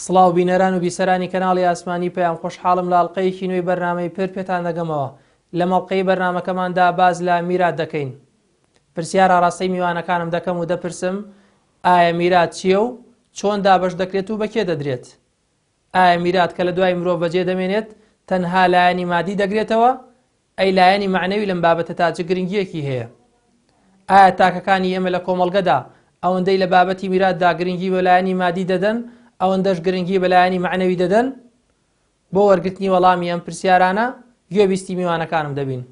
سڵاو بینەران و بیسەرانی کەناڵی ئاسمانی پەیام خۆشحاڵم لە ئەڵقەیەکی نوێی بەرنامەی پر پێتان دەگەمەوە لەم ئەڵقەی بەرنامەکەماندا باس لە میرات دەکەین پرسیار ئاڕاستەی میوانەکانم دەکەم و دەپرسم ئایا میرات چییە و چۆن دابەش دەکرێت و بە کێ دەدرێت؟ ئایا میرات کە لە دوای مرۆڤ بەجێ دەمێنێت تەنها لایەنی مادی دەگرێتەوە؟ ئەی لایەنی مەعنەوی لەم بابەتەتا چ گرنگییەکی هەیە؟ ئایا تاکەکانی ئێمە لە کۆمەڵگەدا ئەوەندەی لە بابەتی میراتدا گرنگی بە لایەنی مادی دەدەن، ئەوەندەش گرنگی بە لایەنی مەعنەوی دەدەن؟ بۆ وەرگرتنی وەڵامی ئەم پرسیارانە گوێبیستی میوانەکانم دەبین.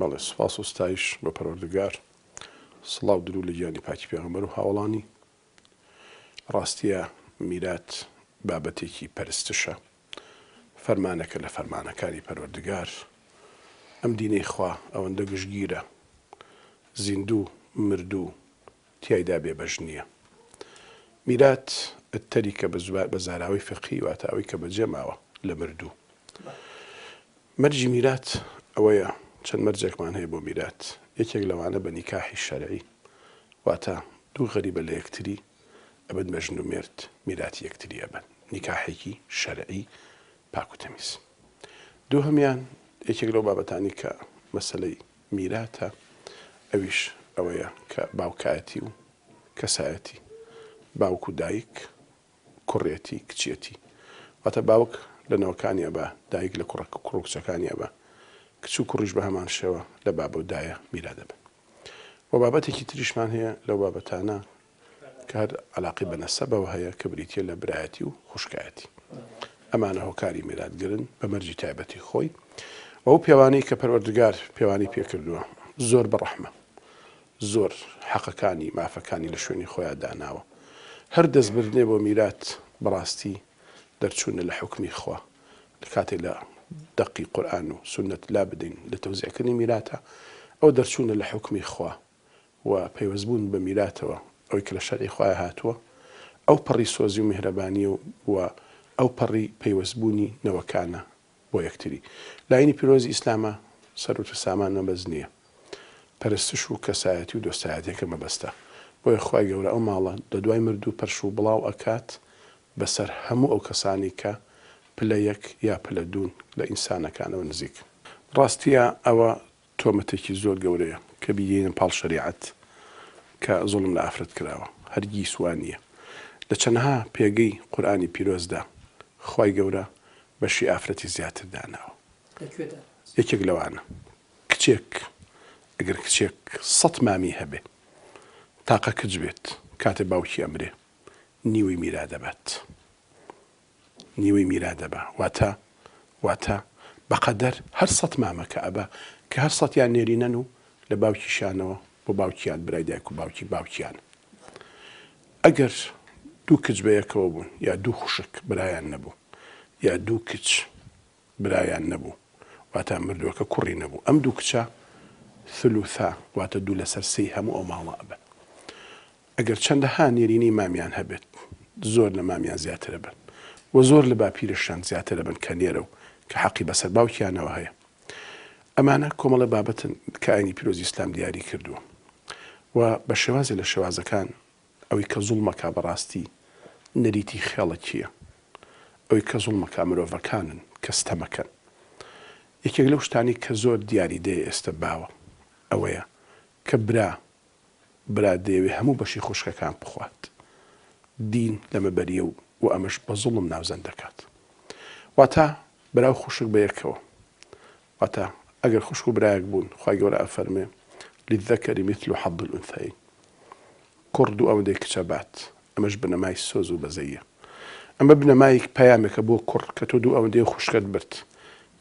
بەڵێ سوپاس و ستایش بۆ پەروەردگار سڵاو درود لە گیانی پاکی پێغەمبەر و هاوەڵانی ڕاستیە میرات بابەتێکی پەرستشە فەرمانەکە لە فەرمانەکانی پەروەردگار ئەم دینەی خوا ئەوەندە گشتگیرە زیندوو مردوو تیایدا بێبەش نییە میرات التەریکە بە زاراوەی فقهی واتە ئەوەی کە بەجێ ماوە لە مردوو مەرجی میرات ئەوەیە، چەند مەرجێکمان هەیە بۆ میرات، یەکێک لەوانە بە نیکاحی شەرعی، واتە دوو غەریبە لە یەکتری ئەبن بە ژن و مێرد میراتی یەکتری ئەبەن، نیکاحێکی شەرعی پاک و تەمیز. دووهەمیان یەکێک لەو بابەتانەی کە مەسەلەی میراتە ئەویش ئەوەیە کە باوکایەتی و کەسایەتی باوک و دایک کوڕێتی کچێتی واتە باوک لە نەوەکانی ئەبا دایک لە کوڕە کوڕ و کچەکانی ئەبا کچ و کوڕیش بە هەمان شێوە لە بابە و دایە میرا دەبن وە بابەتێکی تریشمان هەیە لەو بابەتانە کە هەر عەلاقەی بە نەسەبەوە هەیە کە بریتیە لە برایەتی و خوشکایەتی ئەمانە هۆکاری میراتگرن بە مەرجی تایبەتی خۆی و ئەو پێوانەی کە پەروەردگار پێوانی پێکردووە زۆر بە ڕەحمە زۆر حەقەکانی، مافەکانی لە شوێنی خۆیا داناوە. هەر دەست بردنێ بۆ میرات بەڕاستی دەرچوونە لە حوکمی خوا. لە کاتێ لە دەقی قورئان و سوننەت لا بدەین لە تەوزیع کردنی میراتە، ئەوە دەرچوونە لە حوکمی خوا و پەیوەست بوون بە میراتەوە، ئەوەی کە لە شەرعی خوایا هاتووە، ئەو پەڕی سۆزی و میهرەبانییە و ئەو پەڕی پەیوەست بوونی نەوەکانە بۆ یەکتری. لە ئاینی پیرۆزی ئیسلاما سەروەت و سامان مەبەست نییە. پەرستش و کەسایەتی و دۆستایەتیەکە مەبەستە. بۆیە خوای گەورە ئەو ماڵە لە دوای مردوو پەرش و بڵاو ئەکات بەسەر هەموو ئەو کەسانەی کە پلە یەک یا پلە دوون لە ئینسانەکانەوە نزیکن. ڕاستیە ئەوە تۆمەتێکی زۆر گەورەیە کە بیدەینە پاڵ شەریعەت کە زوڵم لە ئافرەت کراوە، هەرگیز وا نییە. لە چەنەها پێگەی قورئانی پیرۆزدا خوای گەورە بەشی ئافرەتی زیاتر داناوە. یەکێک لەوانە کچێک ئەگەر کچێک سەت مامی هەبێ تاقە کچ بێت کاتێ باوکی ئەمرێ نیوەی میرا دەبات. نیوەی میرا دەبا واتە واتە بەقەدەر هەر سەت مامەکە ئەبا کە هەر سەتیان نێرینەن و لە باوکیشیانەوە بۆ باوکیان برای دایک و باوکی باوکیان ئەگەر دوو کچ بەیەکەوە بوون یا دوو خوشک برایان نەبوو یا دوو کچ برایان نەبوو واتە مردووەکە کوڕی نەبوو ئەم دوو کچە ثلوثا واتە دوو لەسەر سێی هەموو ئەو ماڵە ئەبەن ئەگەر چەندەها نێرینەی مامیان هەبێت زۆر لە مامیان زیاتر ئەبن و زۆر لە باپیرەشیان زیاتر ئەبن کە نێرە و کە حەقی بەسەر باوکیانەوە هەیە ئەمانە کۆمەڵە بابەتن کە ئاینی پیرۆزی ئیسلام دیاری کردووە و بە شێوازێ لە شێوازەکان ئەوەی کە زوڵمەکا بەڕاستی نەریتی خێڵەکییە ئەوەی کە زوڵمەکا مرۆڤەکانن کە ستەمەکەن یەکێک لەو شتانەی کە زۆر دیاریدەیە ئێستە باوە ئەوەیە کە برا برا دەیەوێ هەموو بەشی خوشکەکان بخوات دین لەمە بەریە و و ئەمەش بە زوڵم ناوزەند دەکات واتە برا و خوشک بە یەکەوە واتە ئەگەر خوشک و برایەک بوون خوای گەورە ئەفەرمێ للذکر مثل حظ الانثیین کوڕ دوو ئەوەندەی کچە بات ئەمەش بنەمای سۆز و بەزەیە ئەمە بنەمایک پەیامێکە بۆ کوڕ کە تۆ دوو ئەوەندەی خوشکەت برد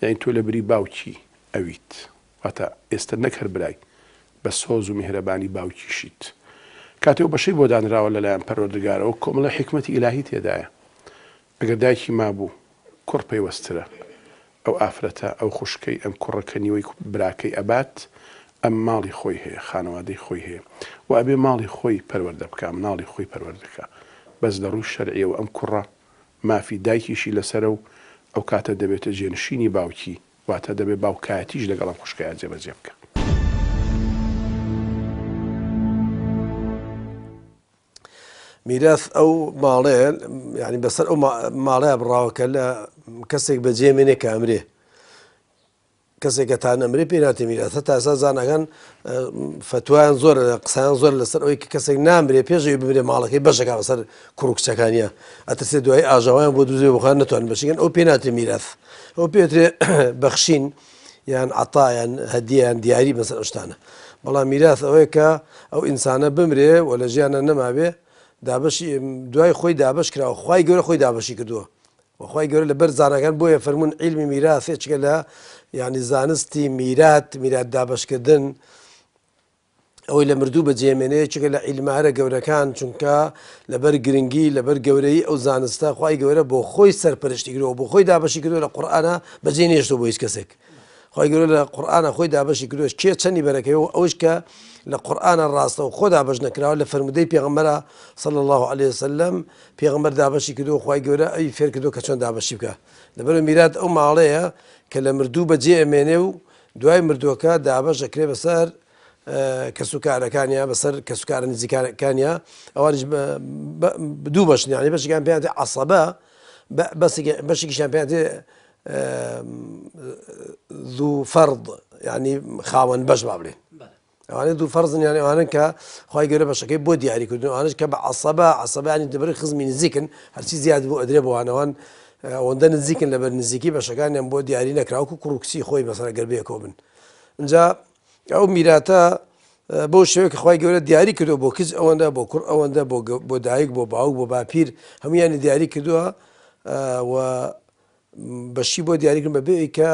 یانی تۆ لە بری باوکی ئەویت واتە ئێستە نەک هەر برای، بە سۆز و میهرەبانی باوکیشیت. کاتێ ئەو بەشەی بۆ دانراوە لەلایەن پەروەردگارەوە کۆمەڵێ حیکمەتی ئیلاهی تێدایە. ئەگەر دایکی مابوو، کوڕ پەیوەستترە. ئەو ئافرەتە، ئەو خوشکەی ئەم کوڕە کە نیوەی براکەی ئەبات، ئەم ماڵی خۆی هەیە، خانەوادەی خۆی هەیە و ئەبێ ماڵی خۆی پەروەردە بکا، مناڵی خۆی پەروەردە کا. بەس لە ڕووی شەرعیەوە ئەم کوڕە مافی دایکیشی لەسەرە و ئەوکاتە دەبێتە جێنشینی باوکی. واتە دەبێ باوکایەتیش لەگەڵ ئەم خوشکەیا جێبەجێ بکا. میراث ئەو ماڵەیە یعنی بەسەر ئەو ماڵەیە بڕاوە کە لە کەسێک بەجێ مێنێ کە ئەمرێ کەسێک کە تا نەمرێ پێی ناتێ میراث هەتا ئێستا زاناکان فەتوایان زۆرە قسەیان زۆر لەسەر ئەوەی کە کەسێک نامرێ پێش ئەوەی بمرێ ماڵەکەی بەشەکە بەسەر کوڕ و کچەکانیە ئەترسێ دوایی ئاژاوەیان بۆ دروست بێ بۆخۆیان نەتوانن بەشیکەن ئەو پێ ناتێ میراث ئەو پێترێ بەخشین یان عەتا یان هەدیە یان دیاری بەسەر ئەو شتانە بەڵام میراث ئەوەیە کە ئەو ئینسانە بمرێ و لە ژیانە نەمابێ دابەشی دوای خۆی دابەش کراوە خوای گەورە خۆی دابەشی کردووە وە خوای گەورە لەبەر زاناکان بۆیە فەرموون عیلمی میراث یەکێکە لە یعنی زانستی میرات میرات دابەشکردن ئەوەی لە مردوو بەجێمێنێ یەکێکە لە عیلمە هەرە گەورەکان چونکە لەبەر گرنگی لەبەر گەورەی ئەو زانستە خوای گەورە بۆ خۆی سەرپەرشتی کردووە بۆ خۆی دابەشی کردووە لە قورئانە بەجێ نێشتووە بۆ هیچ کەسێک خوای گەورە لە قورئانە خۆی دابەشی کردووە کێ چەندی بەرەکەوێ و ئەوش کە لە قورئانە ڕاستە و خۆ دابەش نەکراوە لە فەرموودەی پێغەمبەرە صلی الله علیه وسلم پێغەمبەر دابەشی کردووە خوای گەورە ئەوی فێر کردووە کە چۆن دابەشی بکا لەبەرئەوە میرات ئەو ماڵەیە کە لە مردوو بەجێ ئەمێنێ و دوای مردووەکە دابەش ئەکرێ بەسەر کەسوکارەکانیا بەسەر کەسوکارە نزیکەکانیا ئەوانیش دوو بەشن یعنی بەشێکیان پێیان دێ عەسەبە بەشێکیشیان پێیان دێ ذو فەرض یعنی خاوەن بەش با بڵێن ئەوانەی دوو فەرزن یانی ئەوانەن کە خوای گەورە بەشەکەی بۆ دیاری کردن ئەوانەش کە بە عەسەبە عەسەبە یانی دەبەر خزمی نزیکن هەرچی زیاد بوو ئەدرێ بۆ وانەوان ئەوەندە نزیکن لەبەر نزیکی بەشەکانیان بۆ دیاری نەکرا وەکو کوڕ و کچی خۆی مەسەلەن گەر بەیەکەوە بن ئینجا ئەو میراتە بەو شێوەیە کە خوای گەورە دیاری کردووە بۆ کچ ئەوەندە بۆ کوڕ ئەوەندە بۆ بۆ دایک بۆ باوک بۆ باپیر هەمویانی دیاری کردووە و بەشی بۆ دیاری کردن بەبێ ئەوی کە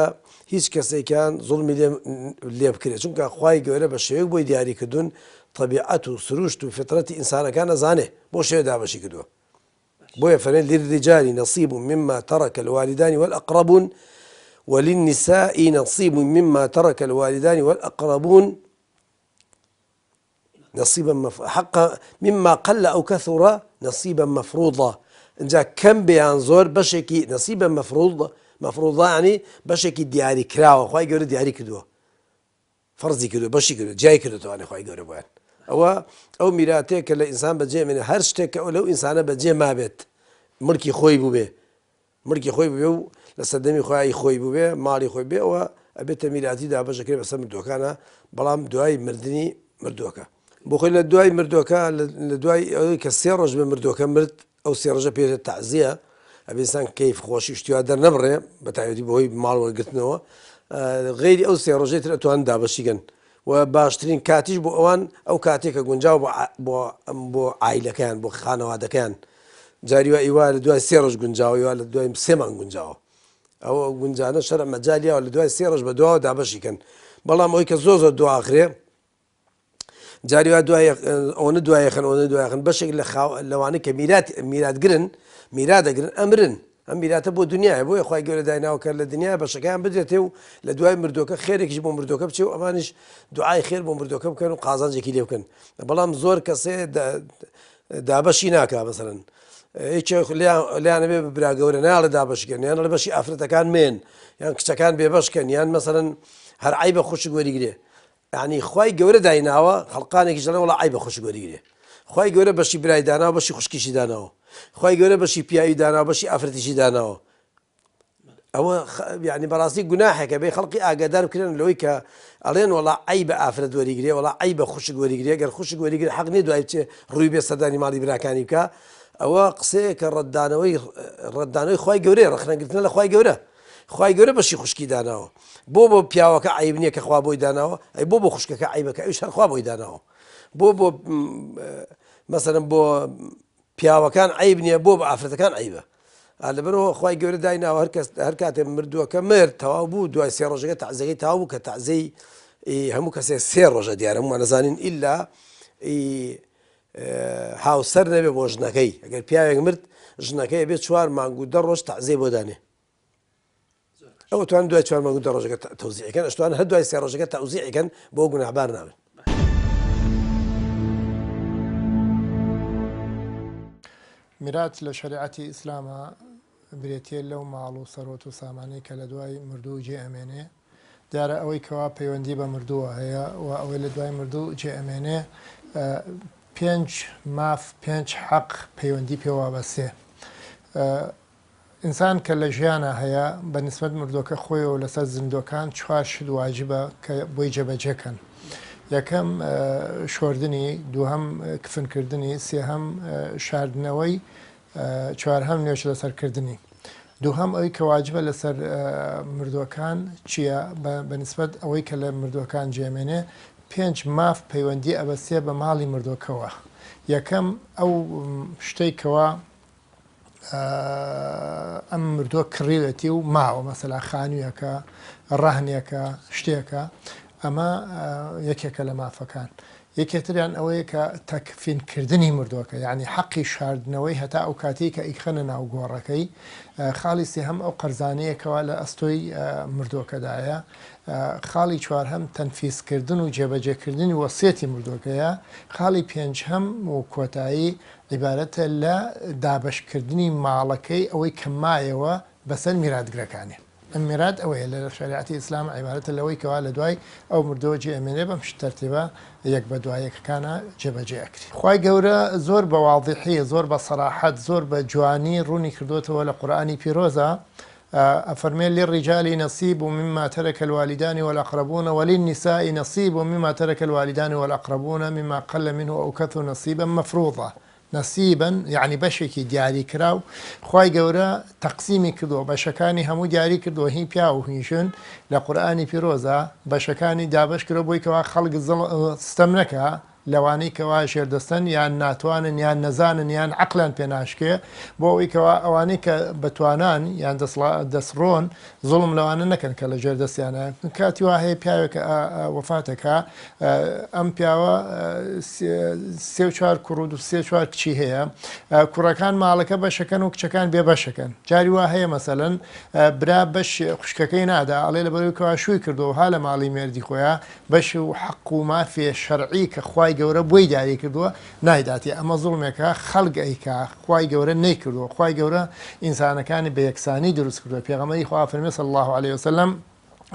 هیچ کەسێکیان زوڵمی لێ لێ بکرێت چونکە خوای گەورە بە شێوەیەک بۆی دیاری کردوون تەبیعەت و سروشت و فطرەتی ئینسانەکان ئەزانێ بۆ شێوە دابەشی کردووە بۆیە فەرمێ للرجال نصیب مما ترك الوالدان والأقربون وللنساء نصیب مما ترك الوالدان والأقربون نصیبا مف حق مما قل او کثر نصیبا مفروضا ئینجا کەم بێ یان زۆر بەشێکی نصیبا مفروض مفروضا یعنی بەشێکی دیاری کراوە خوای گەورە دیاری کردووە فەرزی کردووە بەشی کردووە جیای کردووەتەوانێ خوای گەورە بۆیان ئەوە ئەو میراتەیە کە لە ئینسان بەجێ مێنێ هەر شتێک کە لەو ئینسانە بەجێ مابێت ملکی خۆی بووبێ ملکی خۆی بووبێ و لە سەردەمی خۆیا ئی خۆی بووبێ، ماڵی خۆی بێ، ئەوە ئەبێتە میراتی دابەش ئەکرێ بەسەر مردووەکانا، بەڵام دوای مردنی مردووەکە. بۆ خۆی لە دوای مردووەکە، لە دوای ئەوەی کە سێ ڕۆژ بێ مردووەکە مرد، ئەو سێ ڕۆژە پێ دەترێ تەعزیە، ئەبێ ئینسان کەیف خۆشی و شتی وا دەرنەبڕێ، بە تایبەتی بەهۆی ماڵ وەرگرتنەوە، غەیری ئەو سێ ڕۆژەی تر ئەتوانن دابەشی کەن و باشترین کاتیش بۆ ئەوان ئەو کاتەیە کە گونجاو بۆ بۆ بۆ عایلەکەیان بۆ خانەوادەکەیان جاری وا ئیوا لە دوای سێ ڕۆژ گونجاوە ئیوا لە دوای سێ مانگ گونجاوە ئەو گونجانە شەرع مەجالی یاوە لە دوای سێ ڕۆژ بە دواوە دابەشی کەن بەڵام ئەوەی کە زۆر زۆر دواخرێ جاری وا دوای ئەوەنە دوای خەن ئەوەنە دوای خەن بەشێک لە خاو لەوانەی کە میرات میراتگرن میرادەگرن ئەمرن ئەم میراتە بۆ دنیایە بۆیە خوای گەورە دایناوە کە لە دنیا بەشەکەیان بدرێتێ و لە دوای مردوەکە خێرێکیش بۆ مردوەکە بچێ و ئەمانیش دوعای خێر بۆ مردوەکە بکەن و قازانجێکی لێ بکەن بەڵام زۆر کەسێ دابەشی ناکا مەسەلەن یەکێک لیانە بێ برا گەورە ناڵێ دابەشکەن یان لە بەشی ئافرەتەکان مێن یان کچەکان بێبەشکەن یان مەسەلەن هەر عیبە خوشک وەریگرێ یانی خوای گەورە دایناوە خەڵقانێکیش دەڵێن وەڵا عەیبە خوشک وەریگرێ خوای گەورە بەشی برای داناوە بەشی خوشکیشی داناوە خوای گەورە بەشی پیاوی داناوە بەشی ئافرەتیشی داناوە ئەوە یعنی بەڕاستی گوناحێکە بێ خەڵقی ئاگادار بکرێن لەوەی کە ئەڵێن وەڵا عەیبە ئافرەت وەریگرێ وەڵا عەیبە خوشک وەریگرێ گەر خوشک وەریگرێ حەق نییە دوای بچێ ڕووی بێ سەردانی ماڵی براکانی بکا ئەوە قسەیەکە ڕەتدانەوەی ڕەتدانەوەی خوای گەورەیە ڕەخنەگرتنە لە خوای گەورە خوای گەورە بەشی خوشکی داناوە بۆ بۆ پیاوەکە عەیب نییە کە خوا بۆی داناوە ئەی بۆ بۆ خوشکەکە عەیبە کە ئەویش هەر خوا بۆی داناوە بۆ بۆ مەسەلەن بۆ پیاوەکان عەیب نییە بۆ بە ئافرەتەکان عەیبە لەبەرەوە خوای گەورە دایناوە هەر کەس هەر کاتێ مردووەکە مرد تەواو بوو دوای سێ ڕۆژەکە تەعزیەکەی تەواو بوو کە تەعزیەی هەموو کەسێک سێ ڕۆژە دیارە هەموومان ئەزانین ئیلا هاوسەر نەبێ بۆ ژنەکەی ئەگەر پیاوێک مرد ژنەکەی ئەبێ چوار مانگ و دە ڕۆژ تەعزیەی بۆ دانێ ئەوە توان دوای چوار مانگ و دە ڕۆژەکە تەوزیعەکەن ئەشتوان هەر دوای سێ ڕۆژەکە تەوزیعەکەن بۆ گوناهبار نابن. میرات لە شەریعەتی ئیسلاما. برێتیە لەو ماڵ و سەروەت و سامانەی کە لە دوای مردوو جێ ئەمێنێ. دیارە ئەوەی کەوا پەیوەندی بە مردووە هەیە و ئەوەی لە دوای مردوو جێ ئەمێنێ پێنج ماف، پێنج حەق پەیوەندی پێوە ئەبەستێ. ئینسان کە لە ژیانا هەیە بە نیسبەت مردووەکە خۆیەوە لەسەر زیندووەکان چوار شت واجبە کە بۆی جێبەجێ کەن. یەکەم شۆردنی، دووهەم کفن کردنی، سێهەم شاردنەوەی، چوارهەم نوێژ لەسەر کردنی. دووهەم ئەوی کە واجبە لەسەر مردووەکان چییە بە نیسبەت ئەوەی کە لە مردووەکان جێمێنێ پێنج ماف پەیوەندی ئەبەستێ بە ماڵی مردووەکەوە. یەکەم ئەو شتەی کەوا ئەم مردووە کڕیوێتی و ماوە مەسەلا خانوویەکە ڕەهنێکە شتێکە ئەمە یەکێکە لە مافەکان یەکێتریان ئەوەیە کە تەکفینکردنی مردووەکە یعنی حەقی شاردنەوەی هەتا ئەو کاتەی کە ئیخەنە ناو گۆڕەکەی خاڵی سێهەم ئەو قەرزانەیەکەوە لە ئەستۆی مردووەکەدایە خاڵی چوارهەم تەنفیزکردن و جێبەجێکردنی وەسیەتی مردووەکەیە خاڵی پێنجهەم و کۆتایی عیبارەتە لە دابەشکردنی ماڵەکەی ئەوەی کە مایەوە بەسەر میراتگرەکانی. ئەم میرات ئەوەیە لە شەریعەتی ئیسلام عیبارەتە لەوەی کەوا لە دوای ئەو مردووە جێ ئەمێنێ بەم تەرتیبە یەک بە دوا یەکەکانە جێبەجێ ئەکرێ. خوای گەورە زۆر بە واضیحی زۆر بە سەراحەت زۆر بە جوانی ڕوونی کردۆتەوە لە قورئانی پیرۆزا ئەفەرمێ للرجال نصیب مما ترک الوالدان والاقربون وللنساء نصیب مما ترک الوالدان والاقربون مما قل منه او کثر نصیبا مفروضا نصیبا یەعنی بەشێکی دیاری کراو خوای گەورە تەقسیمی کردووە بەشەکانی هەموو دیاری کردووە هی پیاو و هی ژن لە قورئانی پیرۆزا بەشەکانی دابەش کردووە بۆی کەوا خەڵک ستەم نەکا لەوانەی کەوا ژێردەستەن یان ناتوانن یان نەزانن یان عەقڵیان پێ ناشکێ بۆ ئەوەی کەوا ئەوانەی کە بەتوانان یان دەستڕۆن زوڵم لەوانە نەکەن کە لە ژێر دەستیانە کاتی وا هەیە پیاوێک وەفاتەکە ئەم پیاوە سێ و چوار کوڕ و سێ چوار کچی هەیە کوڕەکان ماڵەکە بەشەکەن و کچەکان بێ بەشەکەن جاری وا هەیە مەسەلەن برا بەش خوشکەکەی نادا ئەڵێ لەبەرەوەی کەوا شووی کردەوە ها لە ماڵی مێردی خۆیان بەش و حەق و مافێ شەرعی کە خوای گەورە بۆی دیاری کردووە نایداتێ ئەمە زوڵمێکە خەڵک ئەیکا خوای گەورە نەیکردووە خوای گەورە ئینسانەکانی بە یەکسانی دروست کردووە پێغەمبەری خوا فەرمی صلی الله علیه وسلم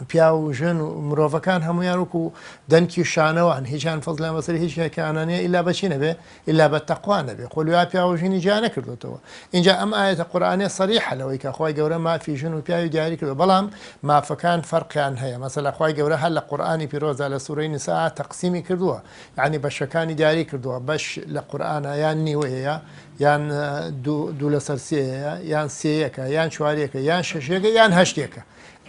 پیاو و ژن و مرۆڤەکان هەمویان وەکو دەنکی شانەوان هیچیان فەزلیان بەسەر هیچ یەکیانە نییە ئیلا بەچی نەبێ ئیلا بە تەقوا نەبێ خۆ لویا پیاو و ژنی جیا نەکردوتەوە ئینجا ئەم ئایەتە قورئانیە سەریحە لەوەی کە خوای گەورە مافی ژن و پیاوی دیاری کردوە بەڵام مافەکان فەرقیان هەیە مەسەلە خوای گەورە هەر لە قورئانی پیرۆزدا لە سورەی نساء تەقسیمی کردوە یعنی بەشەکانی دیاری کردوە بەش لە قورئانە یان نیوەیە یان دوو لەسەر سێیە یان سێیەکە یان چوارێکە یان شەشێکە یان هەشتێکە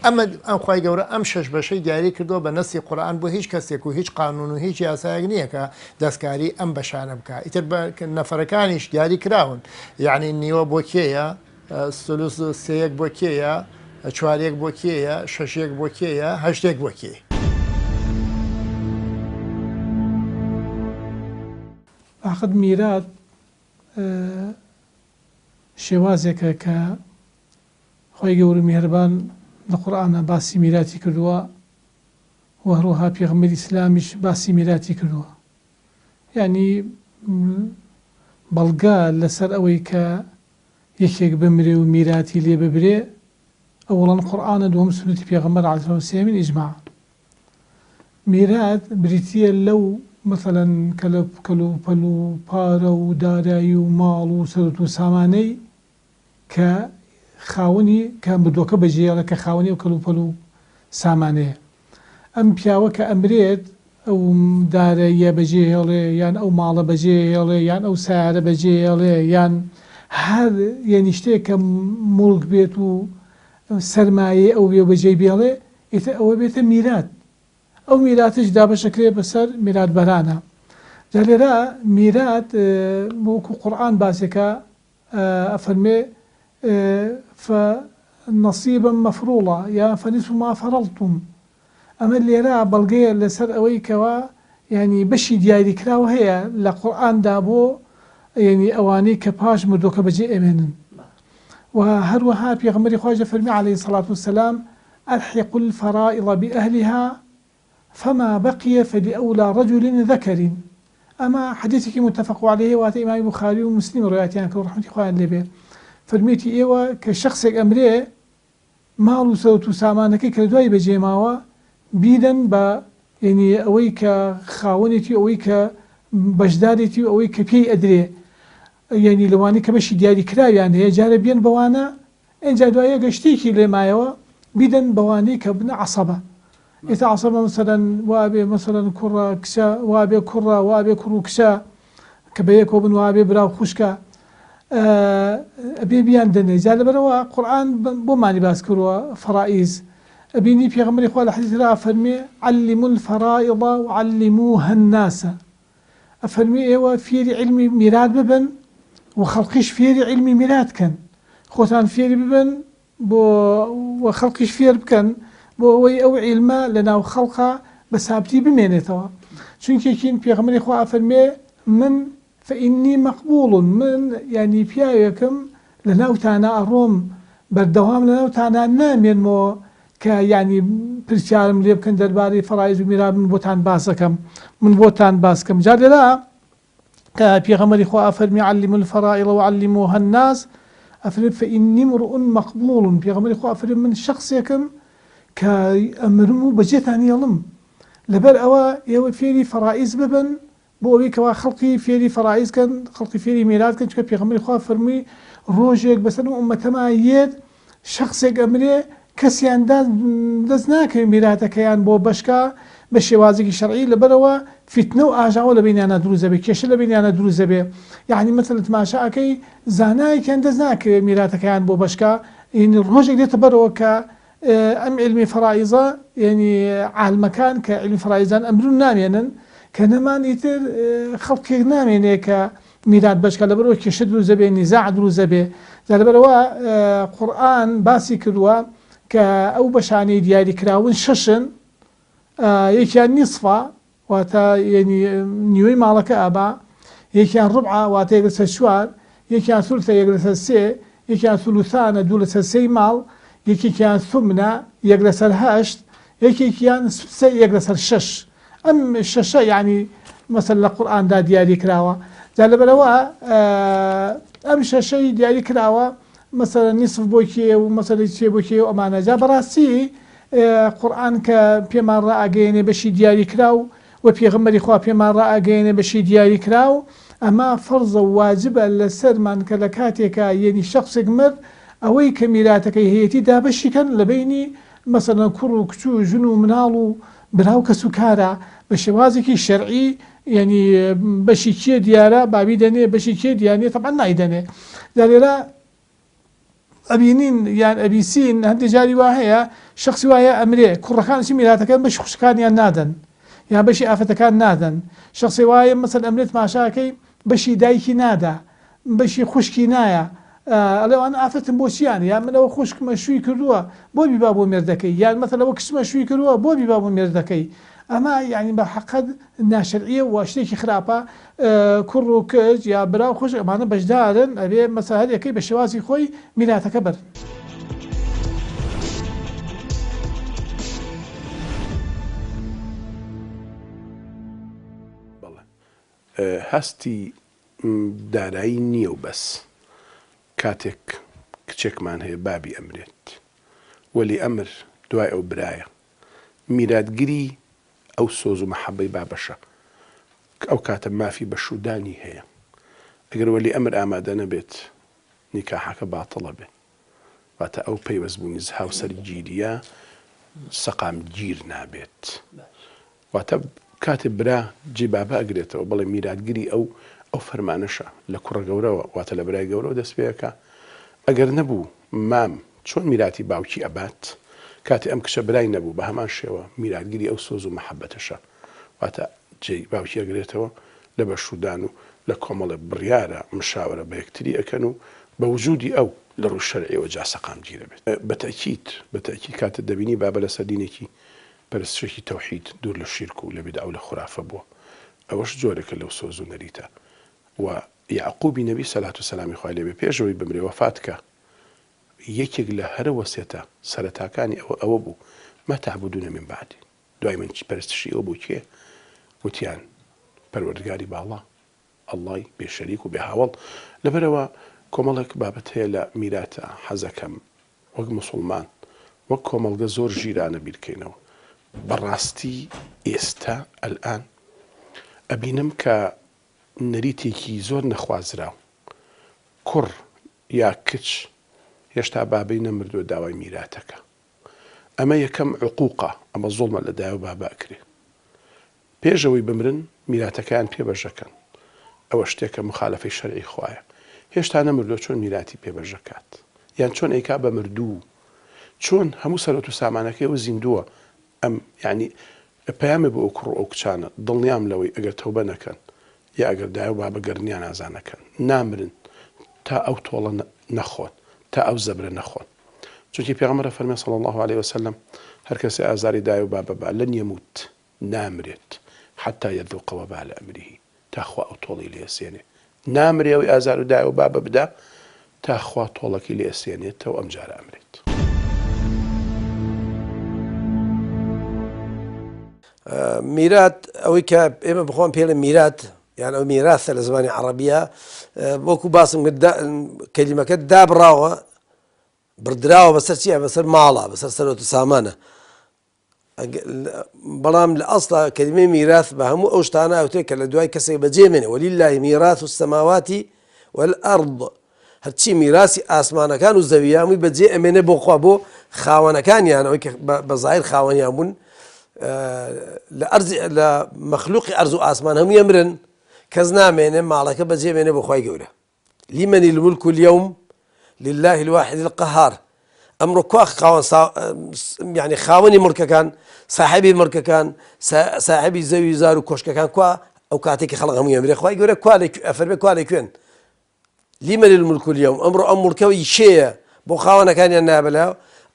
ئەمە ئەم خوای گەورە ئەم شەش بەشەی دیاری کردووە بە نەسی قورئان بۆ هیچ کەسێک و هیچ قانون و هیچ یاسایەک نییە کە دەستکاری ئەم بەشانە بکا ئیتر بە نەفەرەکانیش دیاری کراون یعنی نیوە بۆ کێیە سلوس سێیەک بۆ کێیە چوارێک بۆ کێیە شەشێک بۆ کێیە هەشتێک بۆ کێ. ئاخر میرات شێوازێکە کە خوای گەورە میهرەبان لە قورئانا باسی میراتی کردووە و هەروەها پێغەمبەری ئیسلامیش باسی میراتی کردووە یانی بەڵگە لەسەر ئەوەی کە یەکێک بمرێ و میراتی لێ ببرێ ئەوەڵەن قورئانە دووەم سوننەتی پێغەمبەر علیه السلام سێیەمین ئیجماع میرات بریتییە لەو مەسەلەن کەلوپەل و پارە و دارایی و ماڵ و سەروەت و سامانەی کە خاوەنی کە مردووەکە بەجێیەڵێ کە خاوەنی ئەو کەلوپەل و سامانەیە. ئەم پیاوە کە ئەمرێت ئەو داراییە بەجێهێڵێ یان ئەو ماڵە بەجێهێڵێ یان ئەو سەیارە بەجێهێڵێ یان هەر یەنی شتێک کە موڵک بێت و سەرمایەی ئەو بێ و بەجێی بێڵێ ئیتر ئەوە بێتە میرات ئەو میراتەش دابەش ئەکرێ بەسەر میراتبەرانا جا لێرە میرات وەکو قورئان باسێکە ئەفەرمێ فنصیبا مفروضا یا فنصف ما فرضتم ئەمە لێرە بەڵگەیە لەسەر ئەوەی کەوا یانی بەشی دیاریکراو هەیە لە قورئاندا بۆ یانی ئەوانەی کە پاش مردووەکە بەجێ ئەمێنن و هەروەها پێغەمبەری خواش دەفەرمێ علیە الصلوة والسلام الحقوا الفرائض بأهلها فما بقی فلأولی رجل ذکر ئەمە حەدیسێکی متفق علیه واتە ئیمامی بوخاری و موسلیم ڕوایەتیان کردوە ڕەحمەتی خوایان لێ بێ. فەرموویەتی ئێوە کە شەخسێک ئەمرێ ماڵ و سەروەت و سامانەکەی کە لە دوای بەجێ ماوە بیدەن بە یەنی ئەوەی کە خاوەنێتی و ئەوەی کە بەشدارێتی و ئەوەی کە پێی ئەدرێ یەنی لەوانەی کە بەشی دیاری کراویان هەیە جارێ بیەن بەوانە ئینجا دوایی ئەگەر شتێکی لێ مایەوە بیدەن بەوانەی کە بنە عەسەبە ئێستا عەسەبە مەسەلەن وابێ مەسەلەن کوڕە کچە وابێ کوڕە وابێ کوڕ و کچە کە بەیەکەوە بن وابێ برا و خوشکە ئەبێ بیان دەنێ جا لەبەرئەوە قورئان بۆمانی باس کردووە فەرائیز ئەبینی پێغەمبەری خوا لە حەدیث را ئەفەرموێ علموا الفرائض وعلموها الناس ئەفەرموێ ئێوە فێری عیلمی میرات ببن و خەڵقیش فێری عیلمی میرات کەن خۆتان فێری ببن بۆ و خەڵکیش فێر بکەن بۆ ئەوەی ئەو عیلمە لە ناو خەڵقا بە سابتی بمێنێتەوە چونکێکین پێغەمبەری خوا ئەفەرموێ من فإنی مقبوڵ من یانی پیاوێکم لە ناوتانا ئەڕۆم بەردەوام لە ناوتانا نامێنمەوە کە یانی پرسیارم لێ بکەن دەربارەی فەرائیز و میرات من بۆتان باس ئەکەم من بۆتان باس کەم جا لێرە کە پێغەمبەری خوا ئەفەرمی علموا الفرائض وعلموها الناس ئەفەرمی فإنی امرؤ مقبوڵ پێغەمبەری خوا ئەفەرمی من شەخسێکم کە ئەمرم و بەجێتان یەڵم لەبەر ئەوە ئێوە فێری فەرائیز ببن بۆ ئەوەی کەوا خەڵکی فێری فەرائیز کەن، خەڵکی فێری میرات کەن، چونکە پێغەمبەری خوا فەرمووی ڕۆژێک بەسەر ئەم ئوممەتەما یێت شەخسێک ئەمرێ کەسیان دەست ناکەوێ میراتەکەیان بۆ بەشکا بە شێوازێکی شەرعی لەبەرئەوە فیتنە و ئاژاوە لە بەینیانا دروست دەبێ کێشە لە بەینیانا دروست دەبێ یەعنی مەسەلەن تماشا ئەکەی زانایەکیان دەست ناکەوێ میراتەکەیان بۆ بەشکا یەعنی ڕۆژێک دێتە بەرەوە کە ئەم عیلمی فەرائیزە یەعنی عالمەکان کە عیلمی فەرائیزان ئەمرن نامێنن کە نەمان ئیتر خەڵکێک نامێنێ کە میرات بەشکا لەبەرئەوە کێشە دروست دەبێ نیزاع دروست دەبێ جا لەبەرئەوە قورئان باسی کردووە کە ئەو بەشانەی دیاری کراون شەشن یەکیان نیسفە واتە یەنی نیوەی ماڵەکە ئەبا، یەکیان ڕوبعە واتە یەک لەسەر چوار، یەکیان سولسە یەک لەسەر سێ، یەکیان سولوسانە دوو لەسەر سێی ماڵ، یەکێکیان سومنە یەک لەسەر هەشت، یەکێکیان سودسە یەک لەسەر شەش. ئەم شەشە یەعنی مەسەلەن لە قورئاندا دیاری کراوە. جا لەبەرئەوە ئەم شەشەی دیاری کراوە مەسەلەن نیسف بۆ کێ و مەسەلەی چێ بۆ کێ و ئەمانە. جا بەڕاستی قورئان کە پێمان ڕائەگەیەنێ بەشی دیاریکراو وە پێغەمبەری خوا پێمان ڕائەگەیەنێ بەشی دیاریکراو ئەمە فەرزە و واجبە لەسەرمان کە لە کاتێکا یەنی شەخسێک مرد ئەوەی کە میراتەکەی هەیەتی دابەشی کەن لە بەینی مەسەلەن کوڕ و کچ و ژن و مناڵ و برا و کەس و کارا بە شێوازێکی شەرعی یەنی بەشی کێ دیارە با بیدەنێ بەشی کێ دیار نیە تەبعەن نایدەنێ جا لێرە ئەبینین یان ئەبیسین هەندێ جاری وا هەیە شەخسی وا هەیە ئەمرێ کوڕەکان چی میراتەکەن بەشی خوشکانیان نادەن یان بەشی ئافرەتەکان نادەن شەخسی وا هەیە مەسەل ئەمرێت ماشاکەی بەشی دایکی نادا بەشی خوشکی نایە ئەڵێ ئەوانە ئافرەتن بۆ چیان یان من ئەوە خوشکمە شووی کردووە بۆ بیبا بۆ مێردەکەی یان مەسەل ئەوە کچمە شووی کردووە بۆ بیبا بۆ مێردەکەی ئەمە یانی بە حەقەت ناشەرعیە و شتێکی خراپە کوڕ و کچ یا برا و خوشک ئەمانە بەشدارن ئەبێ مەسەل هەر یەکەی بە شێوازی خۆی میراتەکە بەرن. بەڵێ هەستی دارایی نییە و بەس. کاتێک کچێکمان هەیە بابی ئەمرێت وەلی ئەمر دوای ئەو برایە میراتگری ئەو سۆز و مەحەبەی بابەشە کە ئەو کاتە مافی بەشوودانی هەیە ئەگەر وەلی ئەمر ئامادە نەبێت نیکاحەکە باتڵ ئەبێ واتە ئەو پەیوەستبوونی هاوسەرگیریە سەقامگیر نابێت واتە کاتێ برا جێی بابە ئەگرێتەوە بەڵێ میراتگری ئەو ئەو فەرمانەشە لە کوڕە گەورەوە واتە لە برای گەورەوە دەست پێ ئەکا ئەگەر نەبوو مام چۆن میراتی باوکی ئەبات کاتێ ئەم کچە برای نەبوو بە هەمان شێوە میراتگری ئەو سۆز و مەحەبەتەشە واتە جێی باوکی ئەگرێتەوە لە بەشوودان و لە کۆمەڵێ بڕیارە مشاوەرە بە یەکتری ئەکەن و بە وجودی ئەو لە ڕووی شەرعیەوە جا سەقامگیر ئەبێت. بە تەئکید بە تەئکید کاتێ دەبینی بابە لەسەر دینێکی پەرستشێکی تەوحید دوور لە شیرک و لە بیدعە و لە خورافە بووە ئەوەش جۆرێکە لەو سۆز و نەریتە وە یەعقوبی نەبی سەلات و سەلامی خوای لێ بێ پێش ئەوەی بمرێ وەفات کا یەکێک لە هەرە وەسێتە سەرەتاکانی ئەوە ئەوە بوو ما تعبدون من بعدی دوای من پەرستشی ئەوە بۆ کێ وتیان پەروەردگاری باڵا اللە ی بێ شەریک و بێ هاوەڵ لەبەرئەوە. کۆمەڵێک بابەت هەیە لە میراتە حەزەکەم وەک موسوڵمان وەک کۆمەڵگە زۆر ژیرانە بیرکەینەوە بەڕاستی ئێستا الان ئەبینم کە نەریتێکی زۆر نەخوازراو کوڕ یا کچ هێشتا بابەی نەمردووە داوای میراتەکە ئەمە یەکەم عقوقە ئەمە زوڵمە لە دایە و بابە ئەکرێ پێش ئەوەی بمرن میراتەکەیان پێ بەشەکەن ئەوە شتێکە مخالەفەی شەرعی خوایە هێشتا نەمردوە چۆن میراتی پێ بەشەکات یان چۆن ئەیکا بە مردوو چۆن هەموو سەرەت و سامانەکەی ئەو زیندووە ئەم یانی پەیامێ بۆ ئەو کوڕ و ئەو کچانە دڵنیام لەوەی ئەگەر تەوبە نەکەن یا ئەگەر دایە و بابە گەرنیان ئازا نەکەن نامرن تا ئەو تۆڵە نەخۆن تا ئەو زەبرە نەخۆن چونکی پێغەمبەر ئەفەرمێ صلی اللە علیە وسلم هەرکەسێ ئازاری دایە و بابە با لن یموت نامرێت حتی یذوق وبال امره تا خوا ئەو تۆڵەی لێ ئەسێنێ نامرێ ئەوی ئازار و دایە و بابە بدا تا خوا تۆڵەکەی لێ ئەسێنێتەوە ئەم جارە ئەمرێت. میرات ئەوەی کە ئێمە بخۆم پێڵێ میرات یان ئەو میراثە لە زمانی عەڕەبیە وەکو باسم کرد کەلیمەکە دابڕاوە بڕدراوە بەسەر چیە بەسەر ماڵە بەسەر سەرۆت و سامانە بەڵام لە ئەسڵا کەلیمەی میراث بە هەموو ئەو شتانە ئەوترێت کە لە دوای کەسێک بەجێ مێنێ ولله میراث السماوات والارض هەرچی میراسی ئاسمانەکان و زەویە هەمووی بەجێ ئەمێنێ بۆ خوا بۆ خاوەنەکانیان ئەوەی کە بە زاهیر خاوەنیان بوون لە ئەرز لە مەخلوقی ئەرز و ئاسمان هەمووی ئەمرن کەس نامێنێ ماڵەکە بەجێ مێنێ بۆ خوای گەورە لمن الملک اليوم لله الواحد القهار ئەمڕۆ کوا خاوەن یعنی خاوەنی مڵکەکان ساحبی مڵکەکان ساحبی زەوی زار و کۆشکەکان کوا ئەو کاتێکی خەڵک هەموو ئەمرێ خوای گەورە کوا لە ئەفەرمێ کوا لە کوێن لمن الملک اليوم ئەمڕۆ ئەم مڵکەوە ئی کێیە بۆ خاوەنەکانیان نابلە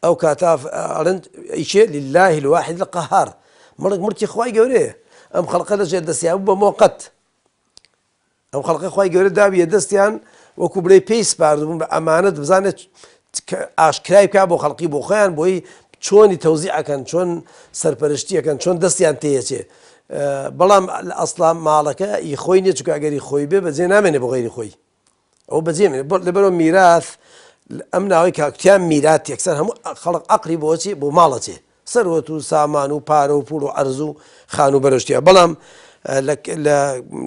ئەو کاتا ئەڵێن ئی کێ لله الواحد القهار مڵک مڵکی خوای گەورەیە ئەم خەڵقە لە ژێر دەستیان بوو بە مۆقەت ئەم خەڵقە خوای گەورە داویە دەستیان وەکو بڵێ پێی سپاردبوون بە ئەمانەت بزانێت ئاشکرای بکا بۆ خەڵقی بۆ خۆیان بۆی چۆنی تەوزی ئەکەن چۆن سەرپەرشتیەکەن چۆن دەستیان تێیەچێ بەڵام لە ئەسڵا ماڵەکە ئی خۆی نیە چونکە ئەگەری خۆی بێ بەجێ نامێنێ بۆ غەیری خۆی ئەو بەجێ مێنێ لەبەرەوە میراث ئەم ناوەی کاکتیان میرات یەکسەر هەموو خەڵک عەقڵی بۆچی بۆ ماڵەچێ سەروەت و سامان و پارە و پوڵ و عەرز و خان و بەرەشتیە بەڵام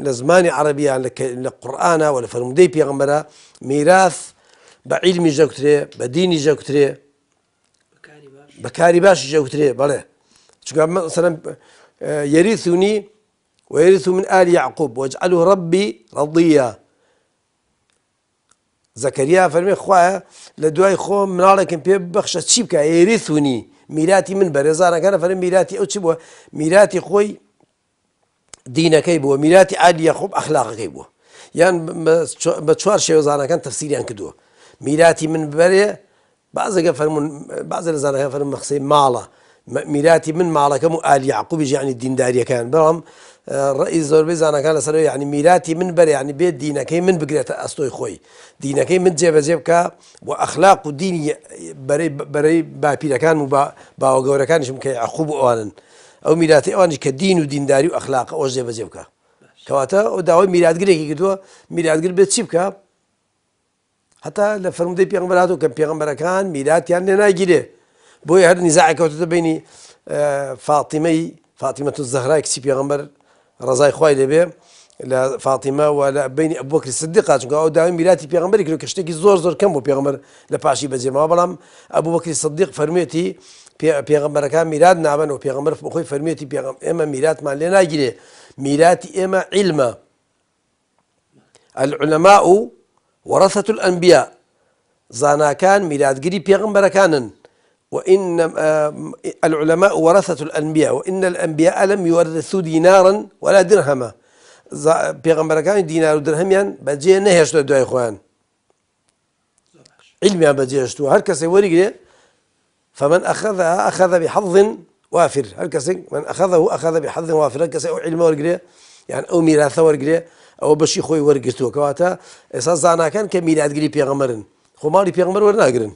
لە زمانی عەرەبیان لە قورئانە و لە فەرموودەی پێغەمبەرە میراث بە عیلمی ژەکوترێ بە دینی ژەکوترێ بە کاری باشی ژەکوترێ بەڵێ چونکە مەسەلەن یەریثونی ويرث من آل يعقوب واجعله ربي رضيا زەکەریا فەرمی خوایە لە دوای خۆم مناڵێکم پێ ببەخشە چی بکە یەریثونی میراتی من بەرێ زانەکانە فەرمی میراتی ئەو چی بووە میراتی خۆی دینەکەی بووە میراتی ئالی یەعقوب ئەخلاقەکەی بووە یان بە چوار شێوەزانەکان تەفسیریان کردووە میراتی من بەرێ بەعزێکە فەرموون بەعزێ لە زاناکان فەرموون مەخسەی ماڵە میراتی من ماڵەکەم و ئالی یعقوبیش یعنی دینداریەکان بەڵام ڕئی زۆربەی زاناکان لەسەر یعنی میراتی من بەرێ یعنی بێت دینەکەی من بگرێتە ئەستۆی خۆی دینەکەی من جێبەجێ بکە و ئەخلاق و دینی بەرەی بەرەی باپیرەکان و باوە گەورەکانیشم کە یعقوب و ئەوانن ئەو میراتی ئەوانیش کە دین و دینداری و ئەخلاق ئەوەش جێبەجێ بکە کەواتە ئەو داوای میراتگرێکی کردووە میراتگر بێت چی بکە هەتا لە فەرموودەی پێغەمبەر هاتووە کە پێغەمبەرەکان میراتیان لێ ناگیرێ بۆیە هەر نیزاعێک کەوتۆتە بینی فاتیمەی فاتیمەت الزەهرای کچی پێغەمبەر ڕەزای خوای لێبێ لە فاتیمە و لە بینی ئەبوبەکری سدیقا چونکە ئەو داوای میراتی پێغەمبەری کرد کە شتێکی زۆر زۆر کەم بۆ پێغەمبەر لە پاشی بەجێماوە بەڵام ئەبوبەکری سدیق فەرموویەتی پێغەمبەرەکان میرات نابەن و پێغەمبەر خۆی فەرموویەتی پێغەم ئێمە میراتمان لێ ناگیرێ میراتی ئێمە عیلمە العلماء ورثة الأنبياء زاناکان میراتگری پێغەمبەرەکانن وإن العلماء ورثة الأنبياء وإن الأنبياء لم يورثوا دينارا ولا درهما پێغەمبەرەکانی دینار و درهەمیان بەجێ نەهێشتوە دوای خۆیان عیلمیان بەجێهێشتووە هەر کەسێک وەریگرێ فمن أخذها أخذ بحظ وافر هەر کەسێک من أخذه أخذ بحظ وافر هەر کەسێک ئەو عیلمە وەرگرێ یان ئەو میراثە وەرگرێ ئەوە بەشی خۆی وەرگرتووە کەواتە ئێستا زاناکان کە میراتگری پێغەمبەرن خۆ ماڵی پێغەمبەر وەرناگرن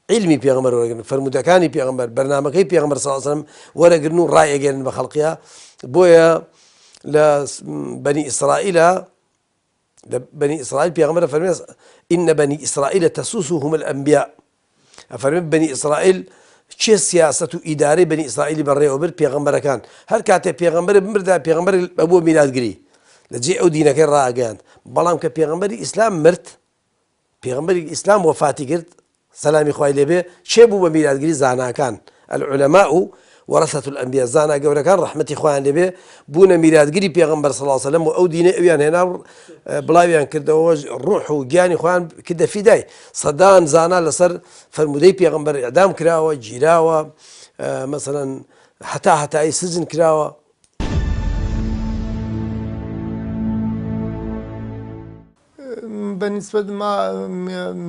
عیلمی پێغەمبەر وەرگرن فەرموودەکانی پێغەمبەر بەرنامەکەی پێغەمبەر صلی الله علیه وسلم وەرەگرن و ڕایەگەێنن بە خەڵقیا بۆیە لە بەنی ئیسرائیلە. لە بەنی ئیسرائیل پێغەمبەر ئەفەرمێ ان بنی اسرائیل تسوسهم الانبیاء ئەفەرمێ بەنی ئیسرائیل کێ سیاسەت و ئیدارەی بەنی ئیسرائیلی بەڕێوە برد پێغەمبەرەکان هەر کاتێ پێغەمبەر بمردا پێغەمبەر بەبووە میراتگری لە جێ ئەو دینەکەی ڕاگەیاند بەڵام کە پێغەمبەری ئیسلام مرد پێغەمبەری ئیسلام وەفاتی کرد سەلامی خوای لێ بێ کێ بوو بە میراتگری زاناکان العلماء ورثة الانبیاء زانا گەورەکان ڕەحمەتی خوایان لێ بێ بوونە میراتگری پێغەمبەر صلی الله علیه وسلم و ئەو دینەی ئەویان هێنا و بڵاویان کردەوە ڕوح و گیانی خۆیان کردە فیدای سەدان زانا لەسەر فەرموودەی پێغەمبەر ئیعدام کراوە گیراوە مەسەلەن هەتا هەتایی سجن کراوە. بە نیسبەت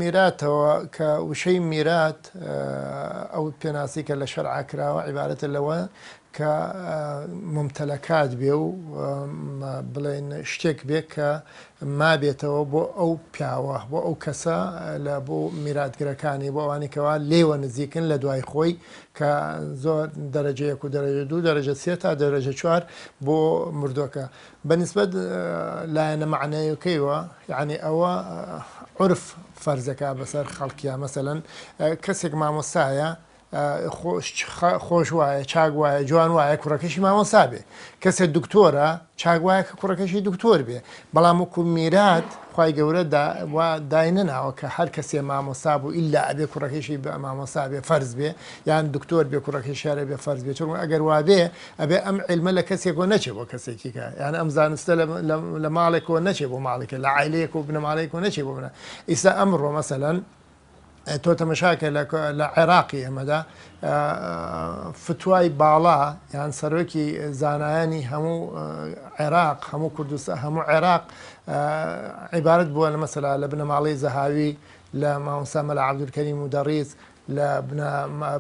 میراتەوە کە وشەی میرات ئەو پێناسی کە لە شەرعا کراوە عیبارەتە لەوە کە ممتەلەکات بێ و بڵێن شتێک بێ کە مابێتەوە بۆ ئەو پیاوە بۆ ئەو کەسە لە بۆ میراتگرەکانی بۆ ئەوانی کەوا لێوە نزیکن لە دوای خۆی کە زۆر دەرەجە یەک و دەرەجە دوو دەرەجە سێ تا دەرەجە چوار بۆ مردوەکە بە نیسبەت لایەنە مەعنەویەکەیوە یانی ئەوە عورف فەرزەکا بەسەر خەڵکیا مەسەلەن کەسێک مامۆستایە خۆش وایە چاک وایە جوان وایە کوڕەکەشی مامۆستا بێ کەسێک دکتۆرە چاک وایە کە کوڕەکەشی دکتۆر بێ بەڵام وەکو میرات خوای گەورە وا داینەناوە کە هەر کەسێ مامۆستا بوو ئیلا ئەبێ کوڕەکەشی بە مامۆستا بێ فەرز بێ یان دکتۆر بێ کوڕەکەشی هەر ئەبێ فەرز بێ چونکە ئەگەر وابێ ئەبێ ئەم عیلمە لە کەسێکەوە نەچێ بۆ کەسێکی کە یان ئەم زانستە لە ماڵێکەوە نەچێ بۆ ماڵێکە لە عایلەیەک و بنەماڵەیەکەوە نەچێ بۆ بنە ئیستا ئەمڕۆ مەسەلەن تۆ تەمەشاکە لە عێراقی ئێمەدا فتوای باڵا یان سەرۆکی زانایانی هەموو عێراق هەموو کوردستان هەموو عێراق عیبارەت بووە لە مەسەلا لە بنەماڵەی زەهاوی لە مامۆستا مەلا عەبدولکەریم مودەڕیس لە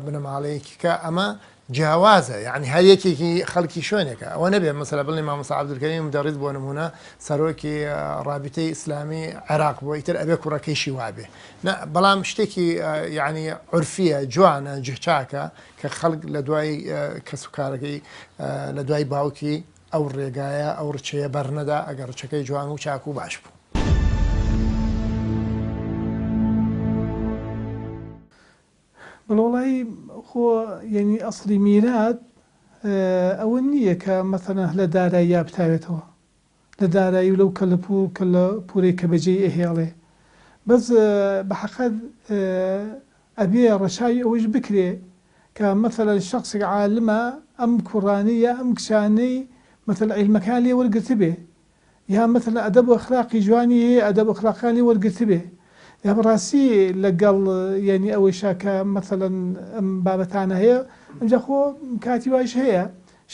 بنەماڵەیەکی کە ئەمە جیاوازە یعنی هەر یەکێکی خەڵکی شوێنێکە ئەوە نەبێ مەسەلە بڵێ مامۆستا عەبدولکەریم مودەڕیس بۆ نمونە سەرۆکی ڕابیتەی ئیسلامی عێراق بووە ئیتر ئەبێ کوڕەکەیشی وابێ نا بەڵام شتێکی یعنی عورفیە جوانە جهچاکە کە خەڵک لە دوای کەس و کارەکەی لە دوای باوکی ئەو ڕێگایە ئەو ڕچەیە بەرنەدا ئەگەر ڕچەکەی جوان و چاک و باش بوو. بەڵێ وەڵایی خۆ یەنی ئەسڵی میرات ئەوە نییە کە مەسەلەن لە داراییا بتاوێتەوە لە دارایی و لەو کەلەپوور کەلەپوورەی کە بەجێی ئەهێڵێ بەس بە حەقەت ئەبێ ڕەچاوی ئەوەیش بکرێ کە مەسەلەن شەخسێک عالمە ئەم کوڕانەی یا ئەم کچانەی مەسەلەن عیلمەکەیان لێ وەرگرتبێ یا مەسەلەن ئەدەب و ئەخلاقی جوانی هەیە ئەدەب و ئەخلاقەکان لێ وەرگرتبێ یا بەڕاستی لەگەڵ یانی ئەوەیشا کە مەسەلەن ئەم بابەتانە هەیە ئینجا خۆ کاتی وایش هەیە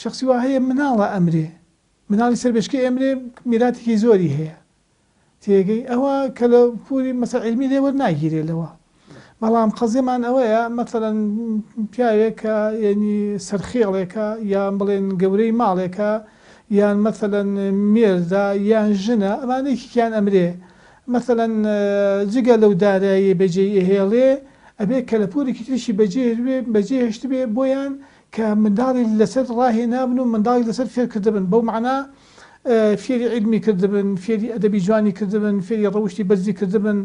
شەخسی وا هەیە مناڵە ئەمرێ مناڵی سەر بێچکەی ئەمرێ میراتێکی زۆری هەیە تێگەی ئەوە کەلەپوری مەسەلەن عیلمی لێ وەرناگیرێ لەوە بەڵام قەزیەمان ئەوەیە مەسەلەن پیاوێک کە یەنی سەرخێڵێکە یان بڵێن گەورەی ماڵێکە یان مەسەلەن مێردە یان ژنە ئەمانە یەکێکیان ئەمرێ مەسەلەن جگە لەو داراییەی بەجێی ئەهێڵێ ئەبێ کەلەپورێکی تریشی بەجێ بەجێ هێشتبێ بۆیان کە منداڵی لەسەر ڕاهێنابن و منداڵی لەسەر فێر کردبن بەو مەعنا فێری عیلمی کردبن، فێری ئەدەبی جوانی کردبن، فێری ڕەوشتی بەرزی کردبن،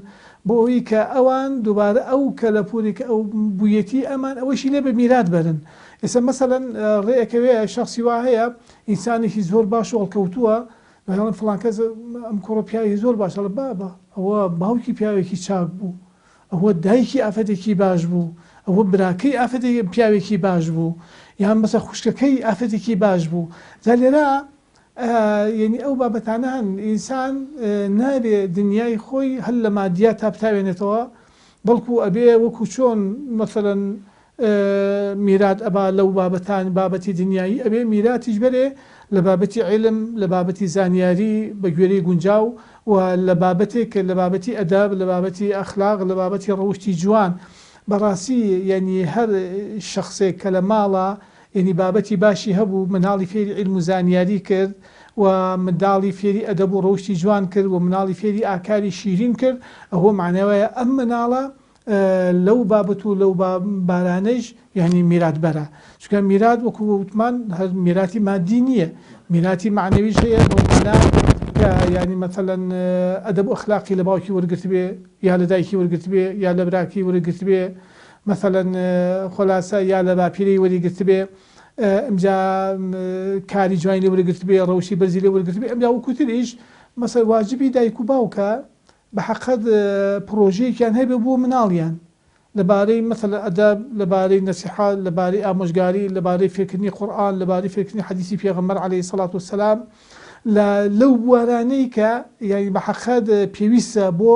بۆ ئەوەی کە ئەوان دووبارە ئەو کەلەپووری کە ئەو بوویەتی ئەمان ئەوەیشی لێ بە میرات بەرن. ئێستا مەسەلەن ڕێ ئەکەوێ شەخسی وا هەیە ئینسانێکی زۆر باش و هەڵکەوتووە، دوای ئەڵێن فڵان کەس ئەم کوڕە پیاوێکی زۆر باشە، ئەڵێ بابە ئەوە باوکی پیاوێکی چاک بوو، ئەوە دایکی ئافرەتێکی باش بوو، ئەوە براکەی ئافرەتێکی پیاوێکی باش بوو، یان مەسەلەن خوشکەکەی ئافرەتێکی باش بوو. جا لێرە یەنی ئەو بابەتانە هەن ئینسان نابێ دنیای خۆی هەر لە مادیاتا بتاوێنێتەوە بەڵکو ئەبێ وەکو چۆن مەسەلەن میرات ئەبا لەو بابەتان بابەتی دنیایی ئەبێ میراتیش بەرێ لە بابەتی عیلم لە بابەتی زانیاری بە گوێرەی گونجاو و لە بابەتێک لە بابەتی ئەدەب لە بابەتی ئەخلاق لە بابەتی ڕەوشتی جوان بەڕاستی یەنی هەر شەخسێک کە لە ماڵا یەنی بابەتی باشی هەبوو مناڵی فێری عیلم و زانیاری کرد و منداڵی فێری ئەدەب و ڕەوشتی جوان کرد و مناڵی فێری ئاکاری شیرین کرد ئەوە مەعنای وایە ئەم مناڵە لەو بابەت و لەو بارانەیش یانی میراتبەرە چونکە میرات وەکو وتمان هەر میراتی مادی نییە میراتی مەعنەویش هەیە بەو مانا. کە یانی مەسەلەن ئەدەب و ئەخلاقی لە باوکی وەرگرتبێ یا لە دایکی وەرگرتبێ یا لە براکەی وەرگرتبێ مەسەلەن خۆلاسە یا لە باپیرەی وەریگرتبێ ئمجا کاری جوانی لێ وەرگرتبێ ڕەوشی بەرزی لێ وەرگرتبێ ئمجا وەکو تریش مەسەل واجبی دایک و باوکە بە حەقەت پڕۆژەیەکیان هەبێ بۆ مناڵیان لەبارەی مەسەلەن ئەدەب، لەبارەی نەسیحەت، لەبارەی ئامۆژگاری، لەبارەی فێرکردنی قورئان، لەبارەی فێرکردنی حەدیسی پێغەمبەر عەلەیهی سەڵات وەسەلام، لە لەو بوارانەی کە یانی بە حەقیقەت پێویستە بۆ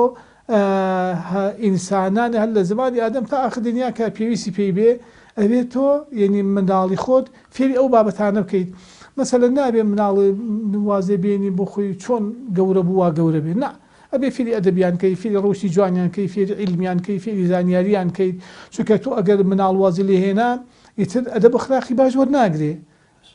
ئینسانان هەر لە زەمانی ئادەم تا ئاخر دنیا کە پێویستی پێی بێ ئەبێ تۆ یانی منداڵی خۆت فێری ئەو بابەتانە بکەیت مەسەلەن نابێ مناڵ وازێ بێنی بۆ خۆی چۆن گەورە بوو وا گەورە بێ نا ئەبێ فێری ئەدەبیان کەی، فێری ڕەوشتی جوانیان کەی، فێری عیلمیان کەی، فێری زانیاریان کەیت، چونکە تۆ ئەگەر مناڵ وازی لێ هێنا ئیتر ئەدەب ئەخلاقی باش وەرناگرێ،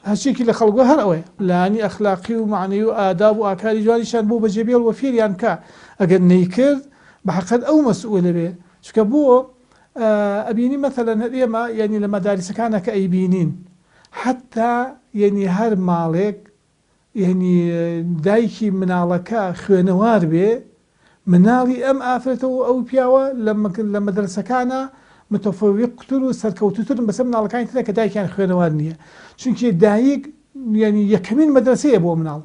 هەرچیەکی لە خەڵک هەر ئەوەیە. لایەنی ئەخلاقی و مەعنەوی و ئاداب و ئاکاری جوانیشیان بۆ بەجێ بێڵ وە فێریان بکە، ئەگەر نەیکرد بە حەقەت ئەو مەسئولە بێ، چونکە بۆ ئەبینی مەسەلەن هەر ئێمە یانی لە مەداریسەکانا کە ئەیبینین حەتا یانی هەر ماڵێک یەنی دایکی مناڵەکە خوێنەوار بێ مناڵی ئەم ئافرەتە و ئەو پیاوە لە مەدرەسەکانا متفوقتر و سەرکەوتوترن بەسەر مناڵەکانی ترا کە دایکیان خوێنەوار نییە چونکێ دایک یەنی یەکەمین مەدرەسەیە بۆ مناڵ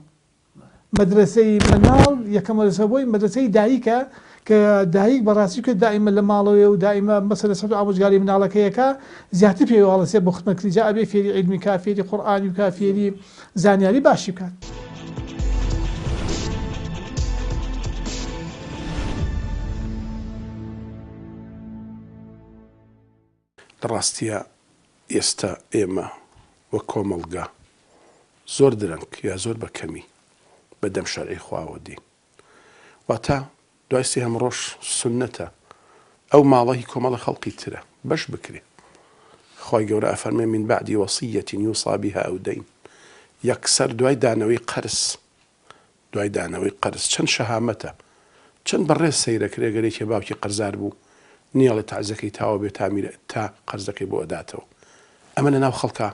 مەدرەسەی مناڵ یەکەم مەدرەسە بۆی مەدرەسەی دایکە کە دایک بەڕاستی بکە دائیمە لە ماڵەوەیە و دائیمە مەسە لەسەر ئامۆژگاری مناڵەکەیەکە زیاتر پێی هەڵەسێ بۆ خدمەتکردنی جا ئەبێ فێری عیلمی کا فێری قورئانی بکا فێری زانیاری باشی بکات. لە ڕاستیا ئێستا ئێمە وەک کۆمەڵگا زۆر درەنگ یا زۆر بە کەمی بە دەم شەرعی خواوە دێین. واتە دوای سێهەم ڕۆژ سوننەتە ئەو ماڵە هی کۆمەڵە خەڵقی ترە بەش بکرێ. خوای گەورە ئەفەرمێ من بعد وصیة یوصی بها او دین یەکسەر دوای دانەوەی قەرز دوای دانەوەی قەرز چەند شەهامەتە چەند بەڕێز سەیرەکرێ گەر یەکێ باوکی قەرزار بوو نیەڵێ تەعزەکەی تاوە بێ تا میرە تا قەرزەکەی بۆ ئەداتەوە ئەمە لەناو خەڵکا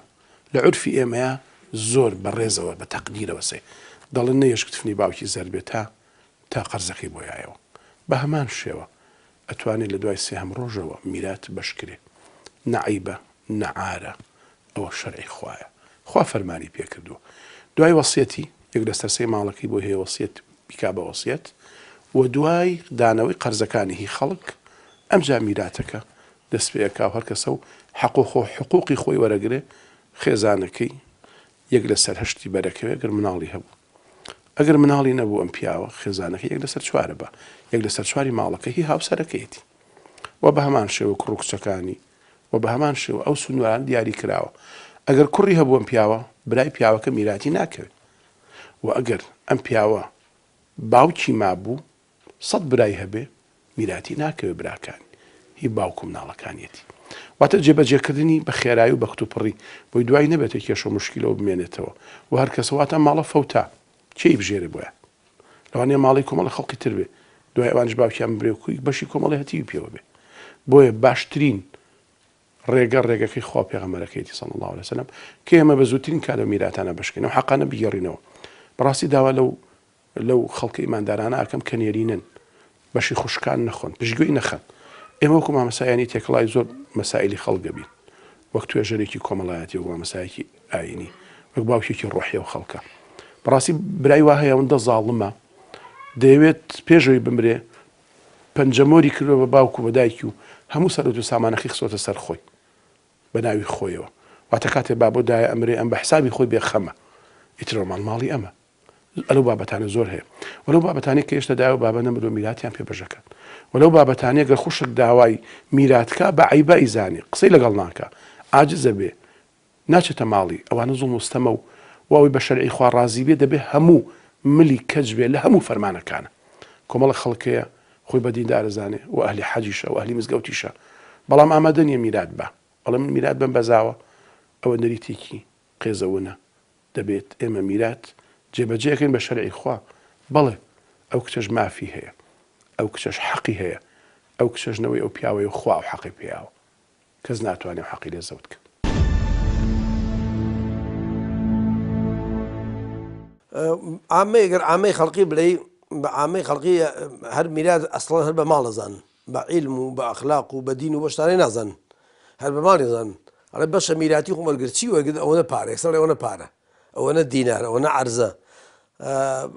لە عورفی ئێمەیا زۆر بە ڕێزەوە بە تەقدیرەوە سێ دەڵێن نەیەشک تفنی باوکی زەرد بێ تا تا قەرزەکەی بۆ یایەوە بە هەمان شێوە ئەتوانێ لە دوای سێهەم ڕۆژەوە میرات بەش کرێ نە عەیبە نە عارە ئەوە شەرعی خوایە خوا فەرمانی پێ کردووە دوای وەسیەتی یەک لەسەر سێی ماڵەکەی بۆی هەیە وەسیەت بیکا بە وەسیەت و دوای دانەوەی قەرزەکانی هی خەڵک ئەمجا میراتەکە دەست پێ ئەکا و هەر کەسە و حەق و خۆ حقوقی خۆی وەرەگرێ خێزانەکەی یەک لەسەر هەشتی بەرەکەوێ گەر مناڵی هەبوو ئەگەر مناڵی نەبوو ئەم پیاوە خێزانەکەی یەک لەسەر چوارە بە یەک لەسەر چواری ماڵەکە هی هاوسەرەکەیەتی و بە هەمان شێوە کوڕ و کچەکانی و بە هەمان شێوە ئەو سنوورانە دیاری کراوە ئەگەر کوڕی هەبوو ئەم پیاوە برای پیاوەکە میراتی ناکەوێت و ئەگەر ئەم پیاوە باوکی مابوو سەت برای هەبێ میراتی ناکەوێ براکانی هی باوک و مناڵەکانیەتی واتە جێبەجێکردنی بە خێرایی و بە کتوپڕی بۆی دوای نەبێتە کێشە و مشکیلەوە بمێنێتەوە و هەر کەسە واتە ماڵە فەوتا کێی بژێرێ بۆیان لەوانەیە ماڵی کۆمەڵی خەڵکی تر بێ دوای ئەوانیش باوکیان بمرێ و بەشی کۆمەڵی هەتیوی پێوە بێ بۆیە باشترین ڕێگە ڕێگەکەی خوا و پێغەمبەرەکەیەتی صلی اللە علیە وسلم کە ئێمە بە زووترین کات ئەو میراتانە بەشکەین ئەو حەقانە بگێڕینەوە بەڕاستی داوا لەو لەو خەڵکە ئیماندارانە ئەکەم کە نێرینەن بەشی خوشکان نەخۆن پشتگوێی نەخەن ئێمە وەکو مامەسایانی تێکەڵای زۆر مەسائلی خەڵک دەبین وەک توێژەرێکی کۆمەڵایەتی وەک مامەسایەکی ئاینی وەک باوکێکی ڕۆحی ئەو خەڵکە بەڕاستی برای وا هەیە ئەوەندە زاڵمە دەیەوێت پێشەوەی بمرێ پەنجەمۆری کردوە بە باوک و بە دایکی و هەموو سەروەت و سامانەکەی خستۆتە سەر خۆی بە ناوی خۆیەوە واتە کاتێ بابۆ دایە ئەمرێ ئەم بە حسابی خۆی بێ خەمە ئیتر ڕۆمان ماڵی ئەمە ئەلەو بابەتانە زۆر هەیە و لەو بابەتانەی کە ئێشتا دایە و بابە نەمردوە میراتیان پێ بەشەکەن و لەو بابەتانەیە گەر خوشک داوای میراتکا بە عەیبە ئەیزانێ قسەی لەگەڵ ناکا عاجزە بێ ناچێتە ماڵی ئەوانە زوڵم و ستەمە و ئەوەی بە شەرعی خوا ڕازی بێ دەبێ هەموو ملی کەج بێ لە هەموو فەرمانەکانە کۆمەڵە خەڵک هەیە خۆی بە دیندار ئەزانێ و ئەهلی حەجیشە و ئەهلی مزگەوتیشە بەڵام ئامادە نیە میرات با ئەڵێ من میرات بەم بەزاوە ئەوە نەریتێکی قێزەونە دەبێت ئێمە میرات جێبەجێکەین بە شەرعی خوا بەڵێ ئەو کچەش مافی هەیە ئەو کچەش حەقی هەیە ئەو کچەش نەوەی ئەو پیاوەیە و خوا ئەو حەقەی پێیاوە کەس ناتوانێ ئەو حەقی لێ زەوت کە. عامەی گەر عامەی خەڵقی بڵێی بە عامەی خەڵقی هەر میرات ئەسڵەن هەر بە ماڵ ئەزانن بە عیلم و بە ئەخلاق و بە دین و بە شتانەی نازانن هەر بە ماڵی ئەزانن ئەڵێ بەشە میراتی خۆم وەرگرت چی وەرگرت ئەوەنە پارە یەکسەر ئەڵێ ئەوەنە پارە ئەوەنە دینار ئەوەنە عەرزە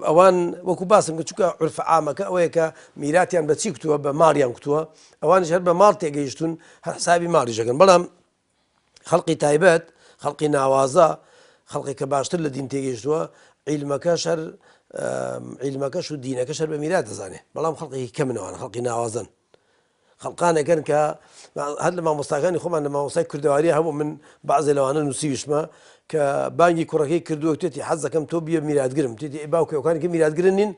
ئەوان وەکو باسم کرد چونکە عورف عامەکە ئەوەیە کە میراتیان بە چی کوتووە بە ماڵیان کوتووە ئەوانیش هەر بە ماڵ تێگەیشتون هەر حسابی ماڵیش دەکەن بەڵام خەڵقی تایبەت، خەڵقی ناوازە، خەڵقێک کە باشتر لە دین تێگەیشتووە، عیلمەکەش هەر عیلمەکەش و دینەکەش هەر بە میرات دەزانێ، بەڵام خەڵقێکی کەمن ئەوانە، خەڵقی ناوازەن. خەڵقانێکن کە هەر لە مامۆستاکانی خۆمان لە مامۆستای کوردەواری هەبوو من بەعزێ لەوانە نووسیویشمە کە بانگی کوڕەکەی کردووە توێتی حەز دەکەم تۆ بیە میراتگرم توێتی ئەی باوکە ئەوکانی کە میراتگرن نین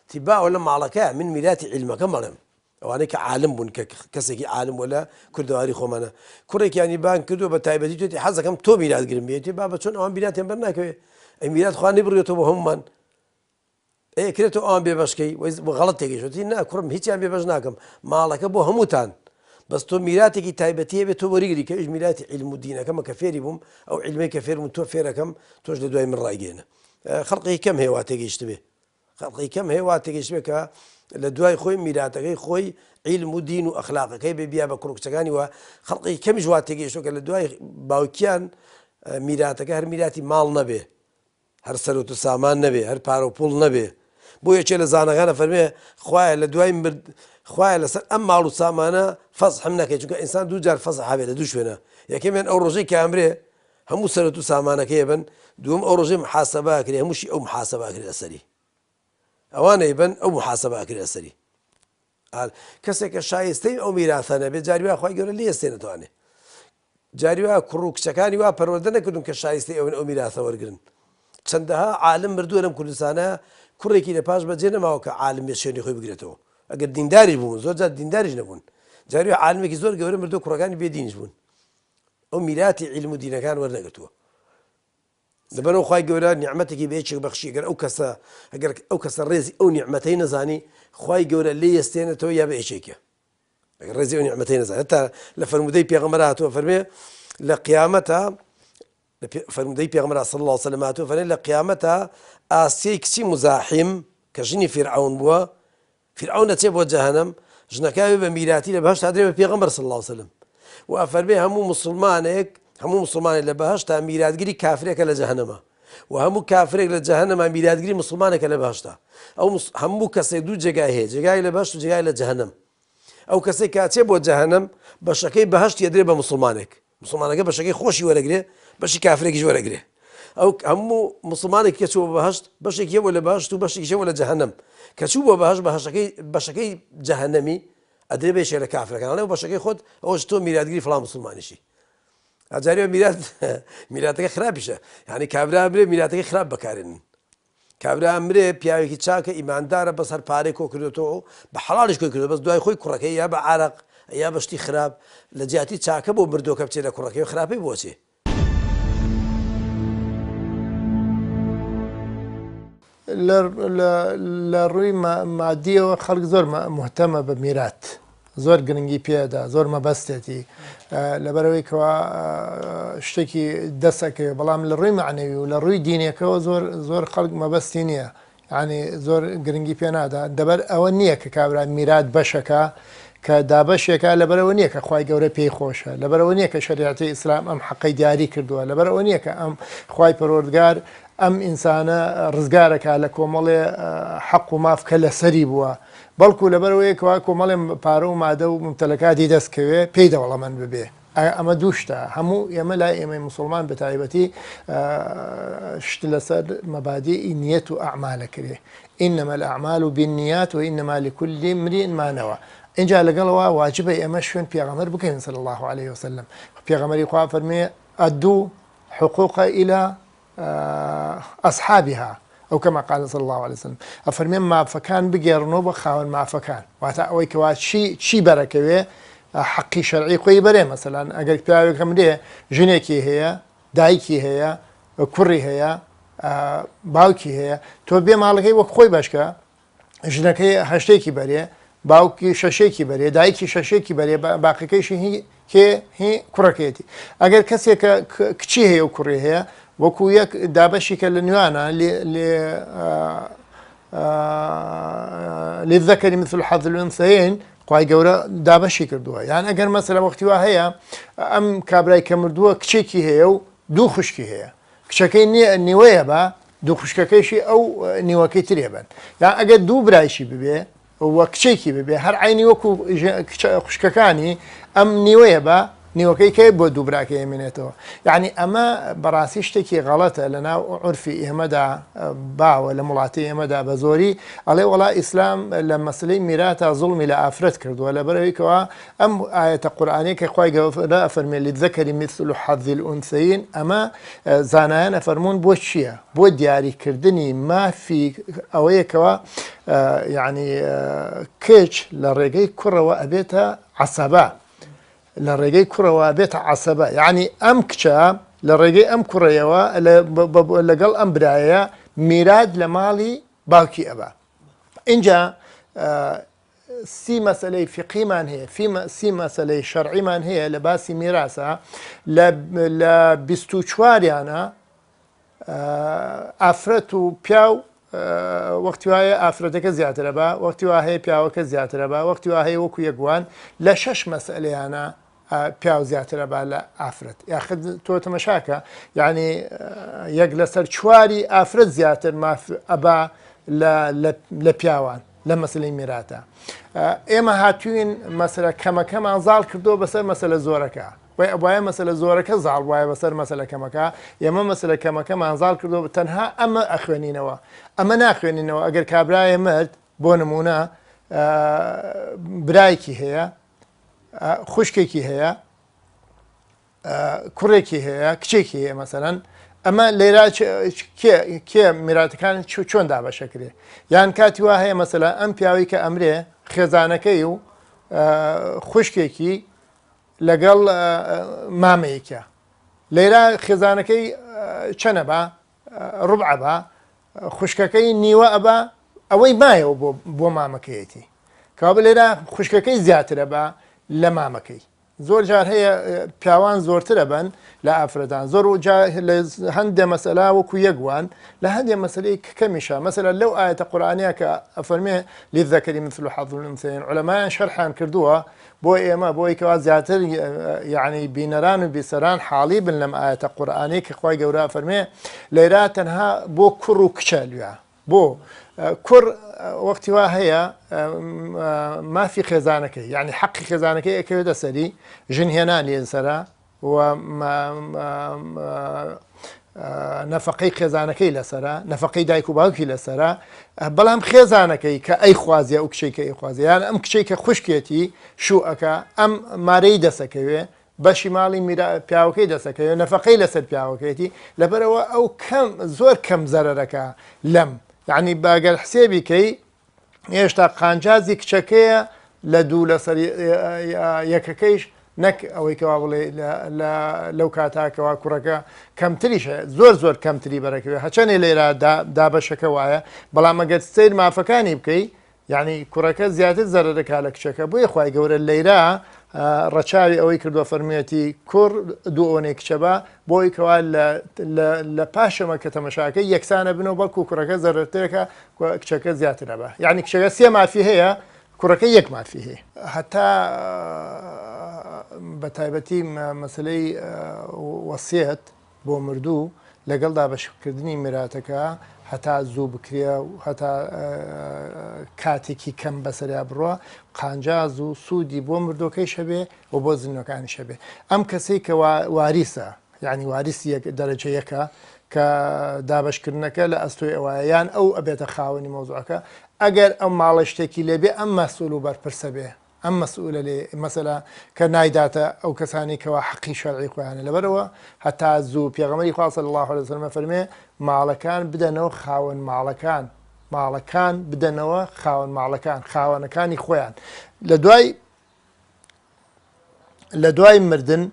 تی باوە لە ماڵەکەیە من میراتی عیلمەکەم ئەڵێم ئەوانەی کە عالم بوون کە کەسێکی عالم بووە لە کوردەواری خۆمانە کوڕێکیانی بانگ کردووە بە تایبەتی توێتی حەزەکەم تۆ میراتگرم بێتی بابە چۆن ئەوان میراتیان بەر ناکەوێ ئەی میرات خوا نەیبڕیوەتەوە بۆ هەموومان ئەی کرێت ئەوان بێبەشکەی غەڵەت تێگەیشتی نا کوڕم هیچیان بێبەش ناکەم ماڵەکە بۆ هەمووتان بەس تۆ میراتێکی تایبەتی هەبێت تۆ وەریگری کە ئیش میراتی عیلم و دینەکەمە کە فێری بووم ئەو عیلمەی کە فێرم تۆ فێرەکەم تۆش لە دوای من ڕایگەێنە خەڵقی کەم هەیە وا تێگەیشتبێ خەڵقی کەم هەیە وا تێگەیشتبێ کە لە دوای خۆی میراتەکەی خۆی عیلم و دین و ئەخلاقەکەی بێ بیا بە کوڕ و کچەکانی وە خەڵقی کەمیش وا تێگەیشتووە کە لە دوای باوکیان میراتەکە هەر میراتی ماڵ نەبێ هەر سەروەت و سامان نەبێ هەر پارە و پوڵ نەبێ بۆ یەکێ لە زانەکانە فەرمێ خوایە لە دوای مرد خوایە لەسەر ئەم ماڵ و سامانە فەزحم نەکەی چونکە ئینسان دوو جار فەزح هەبێ لە دوو شوێنە یەکەمیان ئەو ڕۆژەی کە ئەمرێ هەموو سەرەت و سامانەکەی ئەبەن، دووەم ئەو ڕۆژەی محاسەبە ئەکرێ هەمووشی ئەو محاسەبە ئەکرێ لەسەری ئەوان ئەیبەن ئەو محاسەبە ئەکرێ لەسەری کەسێک کە شایستەی ئەو میراثە نەبێ جاری وا خوای گەورە لێ ئەستێنێتوانێ جاری وا کوڕ و کچەکانی وا پەروەردە نەکردون کە شایستەی ئەون ئەو میراثە وەرگرن چەندەها عالم مردووە لەم کوردستانە کوڕێکی لە پاش بەجێ نەماوە کە عالم بێ شوێنی خۆی بگرێتەوە ئەگەر دینداریش بوون زۆر جار دینداریش نەبوون جاری عالمێکی زۆر گەورە مردووە کوڕەکانی بێ دینیش بوون ئەو میراتی عیلم و دینەکان وەرنەگرتووە لەبەرەوە خوای گەورە نیعمەتێکی بە یەکێک بەخشی گەر ئەو کەسە ئەگەر ئەو کەسە ڕێزی ئەو نیعمەتەی نەزانی خوای گەورە لێ یەستێنێتەوە یا بە یەکێکە ئەگەر ڕێزی ئەو نیعمەتەی نەزانی هەتا لە فەرموودەی پێغەمبەر هاتووە فەرمێ لە قیامەتە لە فەرموودەی پێغەمبەر صلی الله علیه وسلم هاتووە فەرمێ لە قیامەتە ئاسیەی کچی مزاحیم کە ژنی فیرعەون بووە فیرعەون ئەچێ بۆ جەهەنەم، ژنەکە ئەبێ بە میراتی لە بەهەشتا ئەدرێ بە پێغەمبەر صلی اللە علیە وسلم و ئەفەرمێ هەموو موسڵمانێک هەموو موسڵمانێک لە بەهەشتا میراتگری کافرێکە لە جەهەنەما و هەموو کافرێک لە جەهەنەما میراتگری موسڵمانێکە لە بەهەشتا ئەو هەموو کەسێک دوو جێگای هەیە جێگای لە بەهەشت و جێگای لە جەهەنەم ئەو کەسێک کە ئەچێ بۆ جەهەنەم بەشەکەی بەهەشتی ئەدرێ بە موسڵمانێک موسڵمانەکە بەشەکەی خۆشی وەرەگرێ بەشی کافرێکیش وەرەگرێ ئەو هەموو موسڵمانێک کە چووە بەهەشت بەشێکی هەبوو لە بەهەشت و بەشێکیش هەبوو لە جەهەنەم کە چوو بۆ بەهەشت بەهەشتەکەی بەشەکەی جەهەنەمی ئەدرێ بە یەکێک لە کافرەکان ئەڵێ بەشەکەی خۆت ئەوەش تۆ میراتگری فڵان موسڵمانیشی ئەجارێ میرات میراتەکە خراپیشە یعنی کابرا برێ میراتەکەی خراپ بەکارێنن کابرا ئەمرێ پیاوێکی چاکە ئیماندارە بەس هەر پارەی کۆ کردۆتەوە و بە حەڵاڵیش کۆی کردوە بەس دوای خۆی کوڕەکەی یا بە عارەق یا بە شتی خراپ لە جیاتی چاکە بۆ مردۆکە بچێ لە کوڕەکەی و خراپەی بۆ ئەچێ. لە ڕووی مادیەوە خەڵک زۆر مهتەمە بە میرات زۆر گرنگی پێدا زۆر مەبەستێتی لەبەرەوەی کەوا شتێکی دەسەکەوێ بەڵام لە ڕووی معنەوی و لە ڕووی دینەکەەوە زۆر زۆر خەڵک مەبەستی نییە یعنی زۆر گرنگی پێ نادا دەبەر ئەوە نییە کە کابرا میرات بەشەکە کە دابەشێکە لەبەرەوە نییە کە خوای گەورە پێی خۆشە لەبەرەوە نییە کە شریعەتی ئیسلام ئەم حەقەی دیاری کردووە لەبەرەوە نییە کە ئەم خوای پەروەردگار ئەم ئینسانە ڕزگارەکا لە کۆمەڵێ حەق و ماف کە لەسەری بووە بەڵکو لەبەرئەوەیە کەوا کۆمەڵێ پارە و مادە و مومتەلەکاتی دەست کەوێ پێی دەوڵەمەند ببێ ئەمە دوو شتە هەموو ئێمە لای ئێمەی موسڵمان بە تایبەتی شت لەسەر مەبادیئی نیەت و ئەعمالە کرێ انما الاعمال بالنیات و انما لكل امرئ ما نوى ئینجا لەگەڵەوە واجبە ئێمە شوێن پێغەمبەر بکەوین صلی الله علیه وسلم پێغەمبەری خوا فەرمێ ادو حقوق الى اصحابها او کما قال صلی اللە علیە وسلم ئەفەرمێ مافەکان بگێڕنەوە بۆ خاوەن مافەکان واتە ئەوەی کەوا چی چی بەرەکەوێ حەقی شەرعی خۆی بەرێ مەسەلەن ئەگەر پیاوێک ئەمرێ ژنێکی هەیە دایکی هەیە کوڕی هەیە باوکی هەیە تۆ بێ ماڵەکەی وەک خۆی بەشکە ژنەکەی هەشتێکی بەرێ باوکی شەشێکی بەرێ دایکی شەشێکی بەرێ باقیەکەیشی هی کێ هی کوڕەکەیەتی ئەگەر کەسێکە کچی هەیە و کوڕی هەیە وەکو یەک دابەشی کە لە نوانە للذکر مثل حظ الانثیین خوای گەورە دابەشی کردووە یان ئەگەر مەسەلە وەختی وا هەیە ئەم کابرای کە مردووە کچێکی هەیە و دوو خوشکی هەیە کچەکەی نیوەیە بە دوو خوشکەکەیشی ئەو نیوەکەی ترێ بن یان ئەگەر دوو برایشی ببێ و کچێکی ببێ هەر عەینی وەکو خوشکەکانی ئەم نیوەیە بە نیوەکەی کەی بۆ دوو براکەی ئەمێنێتەوە یعنی ئەمە بەڕاستی شتێکی غەڵەتە لە ناو عورفی ئێمەدا باوە لە وڵاتی ئێمەدا بە زۆری ئەڵێ وەڵا ئیسلام لە مەسلەی میراتا زوڵمی لە ئافرەت کردووە لەبەرەوەی کەوا ئەم ئایەتە قورئانیە کە خوای گەورە ئەفەرمێ للذکر مثل حظ الانثیین ئەمە زانایان ئەفەرموون بۆ چییە؟ بۆ دیاریکردنی مافی ئەوەیە کەوا یعنی کچ لە ڕێگەی کوڕەوە ئەبێتە عەسەبە لە ڕێگەی کوڕەوە ئەبێتە عەسەبە یعنی ئەم کچە لە ڕێگەی ئەم کوڕەیەوە لەگەڵ ئەم برایە میرات لە ماڵی باوکی ئەبا اینجا سی مەسەلەی فیقهیمان هەیە، سی مەسەلەی شەرعیمان هەیە لە باسی میراسا، لە 24یانە ئافرەت و پیاو وەختی وایە ئافرەتەکە زیاترە بە وەختی وا هەیە پیاوەکە زیاترە بە وەختی وا هەیە وەکو یەکوان لە شەش مەسەلەیانە پیاو زیاترە با لە ئافرەت یاخد تۆ تەمەشاکە یعنی یەک لەسەر چواری ئافرەت زیاتر ماف ئەبا لە پیاوان لە مەسلەی میراتە ئێمە هاتوین مەسەلە کەمەکەمان زاڵ کردو بەسەر مەسەلە زۆرەکە وای ئەبواە مەسەلە زۆرەکە زاڵ وایە بەسەر مەسەلە کەمەکە ئێمە مەسەلە کەمەکەمان زاڵ کردو تەنها ئەمە ئەخوێنینەوە ئەمە ناخوێنینەوە ئەگەر کابرایە مرد بۆ نمونە برایکی هەیە خوشکێکی هەیە کوڕێکی هەیە کچێکی هەیە مەسەرەن ئەمە لێرا کێ میراتەکان چۆن دابەشەکرێ یان کاتی وا هەیە مەسەلا ئەم پیاوی کە ئەمرێ خێزانەکەی و خوشکێکی لەگەڵ مامەیەکە لێرا خێزانەکەی چەنە بە ڕبع بە خوشکەکەی نیوە ئەبا ئەوەی مایەوە بۆ بۆ مامەکەیەتی کەوابێ لێرە خوشکەکەی زیاترە بە لە مامەکەی زۆر جار هەیە پیاوان زۆرترە بن لە ئافرەتان زۆر و جا لە هەندێ مەسەلا وەکو یەکوان لە هەندێ مەسلەی کەمیشە مەسەلە لەو ئاەتە قورآانە کە ئەفەرمێ للذکر مثل حظ الانثیین علەمایان شەرحیان کردووە بۆ ئێمە بۆی کەوا زیاتر یعنی بینەران و بیسەران حاڵی بن لەم ئاەتە قورئانی کە خوای گەورە فەرمێ لێرا تەنها بۆ کوڕ و کچە لوێ بۆ کوڕ وەختی وا هەیە مافی خێزانەکەی یعنی حەقی خێزانەکەی ئەکەوێتە سەری ژن هێنانی سەرە و نەفەقەی خێزانەکەی لەسەرە نەفەقەی دایک و باوکی لەسەرە بەڵام خێزانەکەی کە ئەی خوازیە ئەو کچێک کە ئەیخوازێ یان ئەم کچێک کە خوشکێتی شوو ئەکا ئەم مارەی دەسەکەوێ بەشی ماڵی پیاوەکەی دەسەکەوێ نەفەقەی لەسەر پیاوەکەیەتی لەبەرەوە ئەو کەم زۆر کەم زەرەرەکە لەم یعنی باگەر حسێبی کەی هێشتا قانجازی کچەکەیە لە دوو لەسەر یەکەکەیش نەک ئەوەی کەوا بڵێ لەو کاتاکەوە کوڕەکە کەمتریش هەیە زۆر زۆر کەمتری بەرەکەوێ هەچەنێ لێرا دابەشەکە وایە بەڵام ئەگەر سیر مافەکانی بکەی یعنی کوڕەکە زیاتر زەرەرەکە لە کچەکە بۆیە خوای گەورە لەیرا ڕەچاوی ئەوەی کردووە فەرموویەتی کوڕ دوو ئەوەنەی کچە بە بۆی کەوا لە پاشەمە کە تەمەشاکە یەکسانە بنەوە بەڵکو کوڕەکە زەرەرترەکە کچەکە زیاترە بە یعنی کچەکە سێ مافی هەیە کوڕەکە یەک مافی هەیە هەتا بە تایبەتی مەسلەی وەسیەت بۆ مردوو لەگەڵ دابەشکردنی میراتەکە هەتا زوو بکرێ و هەتا کاتێکی کەم بەسەریا بڕوا قانجاز و سوودی بۆ مردوەکەیش هەبێ و بۆ زیندوەکانیش هەبێ ئەم کەسەی کە واریسە یعنی واریسی یەک دەرەجە یەکە کە دابەشکردنەکە لە ئەستۆی ئەوایە یان ئەو ئەبێتە خاوەنی مەوزوعەکە ئەگەر ئەم ماڵە شتێکی لێبێ ئەم مەسئول و بەرپرسە بێ ئەم مەسئولە لێ مەسەلە کە نایداتە ئەو کەسانەی کەوا حەقی شەرعی خۆیانە لەبەرئەوە هەتا زوو پێغەمبەری خوا صلی اللە علیە وسلم ئەفەرموێ ماڵەکان بدەنەوە خاوەن ماڵەکان ماڵەکان بدەنەوە خاوەن ماڵەکان خاوەنەکانی خۆیان لە دوای لە دوای مردن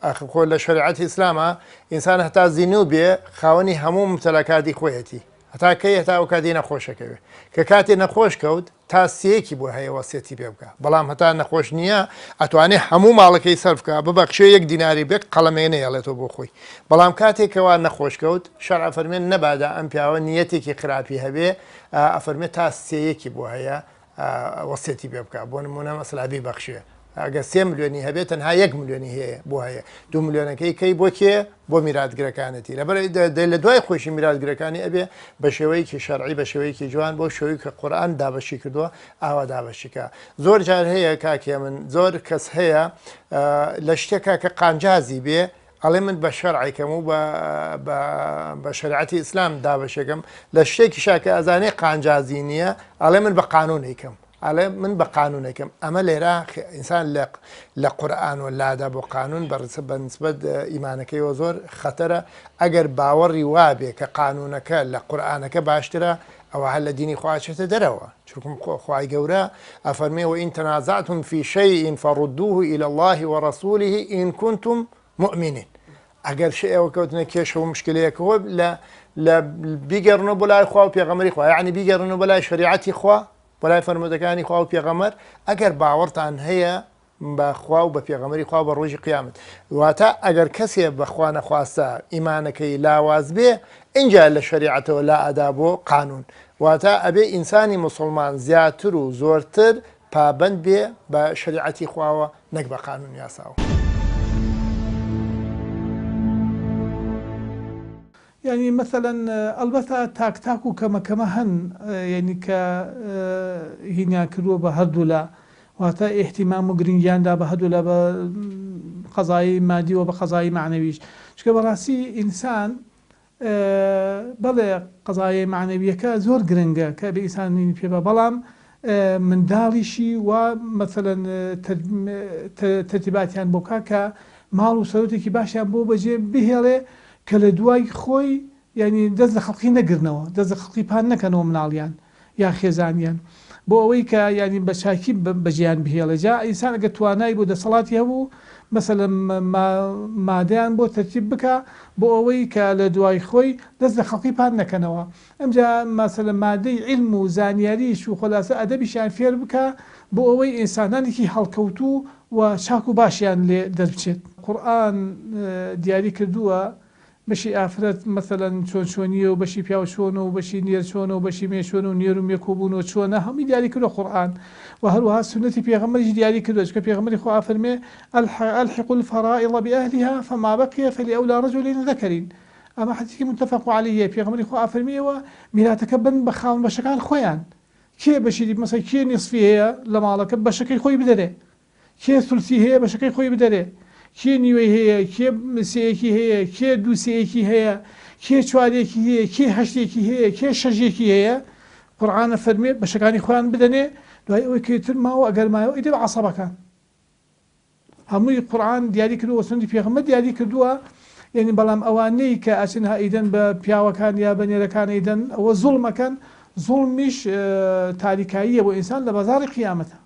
ئاخر خۆ لە شەریعەتی ئیسلاما ئینسان هەتا زینوو بێ خاوەنی هەموو ممتەلەکاتی خۆیەتی هەتا کەی هەتا ئەو کاتی نەخۆشەکەوێ کە کاتێ نەخۆش کەوت تا سێیەکی بۆ هەیە وەسیەتی پێ بکا بەڵام هەتا نەخۆش نییە ئەتوانێ هەموو ماڵەکەی سەرف کا ببەخشێ یەک دیناری بێک قەڵەمێ نەیەڵێتەوە بۆ خۆی بەڵام کاتێک کەوا نەخۆش کەوت شەرع ئەفەرمێ نەبادا ئەم پیاوە نیەتێکی خراپی هەبێ ئەفەرمێ تا سێیەکی بۆ هەیە وەسیەتی پێ بکا بۆ نمونە مەسەلا بیبەخشێ ئەگەر سێ ملیۆنی هەبێت تەنها یەک ملیۆنی هەیە بۆ هەیە دو ملیۆنەکەی کەی بۆ کێ بۆ میراتگرەکانێتی لەبەر لە دوای خۆشی میراتگرەکانی ئەبێ بە شێوەیەکی شەرعی بە شێوەیەکی جوان بۆ شێوەی کە قورئان دابەشی کردووە ئاوا دابەشیکە زۆر جار هەیە کاک هێمن زۆر کەس هەیە لە شتێکا کە قانجازی بێ ئەڵێ من بە شەرعێکەم و بە شەرعەتی ئیسلام دابەشێکم لە شتێکیشا کە ئەزانێ قانجازی نییە ئەڵێ من بە قانونێکم ئەڵێ من بە قانونەکەم ئەمە لێرە ئینسان لە لە قورئان و لادا بۆ قانون بە ڕسە بە نسبەت ئیمانەکەیەوە زۆر خەتەرە ئەگەر باوەڕی وابێ کە قانونەکە لە قورئانەکە باشترە ئەوە هەر لە دینی خوا ئەچێتە دەرەوە چونکم خوای گەورە ئەفەرمێ وإن تنازعتم في شيء فردوه إلى الله ورسوله إن كنتم مؤمنین ئەگەر شئ ئێوە کەوتنە کێشە و مشکلەیەکەوە لە لە بیگەڕنەوە بۆ لای خوا و پێغەمبەری خوا یعنی بیگەڕنەوە بۆ لای شەریعەتی خوا بۆ لای فەرموودەکانی خوا و پێغەمبەر ئەگەر باوەڕتان هەیە بە خوا و بە پێغەمبەری خوا و بە ڕۆژی قیامەت واتە ئەگەر کەسێ بە خوا نەخواستە ئیمانەکەی لاواز بێ ئینجا لە شەریعەتەوە لا ئەدا بۆ قانون واتە ئەبێ ئینسانی موسڵمان زیاتر و زۆرتر پابەند بێ بە شەریعەتی خواوە نەک بە قانون یاساوە. یانی مەسەلەن ئەڵبەتە تاک تاک و کەمە کەمە هەن یانی کە هینیان کردووە بە هەردوولا واتە ئیهتیمام و گرنگیان دا بە هەردوولا بە قەزایی مادی و بە قەزایی مەعنەویش چونکە بەڕاستی ئینسان بەڵێ قەزایەی مەعنەویەکە زۆر گرنگە کە ئەبێ ئینسان هینی پێ با بەڵام منداڵیشی وا مەسەلەن تەرتیباتیان بۆ بکا کە ماڵ و سەرۆتێکی باشیان بۆ بەجێ بهێڵێ کە لە دوای خۆی یانی دەست لە خەڵقی نەگرنەوە دەست لە خەڵقی پان نەکەنەوە مناڵیان یا خێزانیان بۆ ئەوەی کە یانی بە چاکی بەجێیان بهێڵێ جا ئینسان ئەگەر توانای بۆ دەسەڵاتی هەبوو مەسەلەن مادەیان بۆ تەرتیب بکا بۆ ئەوەی کە لە دوای خۆی دەست لە خەڵقی پان نەکەنەوە ئەمجا مەسەلەن مادەی عیلم و زانیاریش و خۆلاسە ئەدەبیشیان فێر بکا بۆ ئەوەی ئینسانانێکی هەڵکەوتوو و چاک و باشیان لێ دەربچێت. قورئان دیاری کردووە بەشی ئافرەت مەسەلەن چۆن چۆنییە و بەشی پیاو چۆنە و بەشی نێر چۆنە و بەشی مێ چۆنە و نێر و مێ کۆبوونەوە چۆنە هەمووی دیاری کردووە قورئان و هەروەها سوننەتی پێغەمبەریش دیاری کردووە چونکە پێغەمبەری خوا ئەفەرموێ الحقوا الفرائض بأهلها فما بقی فلأولی رجل ذکر ئەمە حەدیسێکی متفق علیە پێغەمبەری خوا ئەفەرموێ ئێوە میراتەکە بن بە خاوەن بەشەکان خۆیان کێ بەشی مەسەلەن کێ نیسفی هەیە لە ماڵەکە بەشەکەی خۆی بدەرێ کێ سولسی هەیە بەشەکەی خۆی بدەرێ کێ نیوەی هەیە کێ سێیەکی هەیە کێ دوو سێیەکی هەیە کێ چوارێکی هەیە کێ هەشتێکی هەیە کێ شەشێکی هەیە قورئان ئەفەرموێ بەشەکانی خۆیان بدەنێ دوای ئەوەی کە تر ماوە ئەگەر مایەوە ئیدی بە عەسەبەکان هەمووی قورئان دیاری کردووە سوننەتی پێغەمبەر دیاری کردووە یعنی بەڵام ئەوانەی کە ئەچن ئەیدەن بە پیاوەکان یا بە نێرەکان ئەیدەن ئەوە زوڵم ئەکەن زوڵمیش تاریکاییە بۆ ئینسان لە بازاڕی قیامەتە.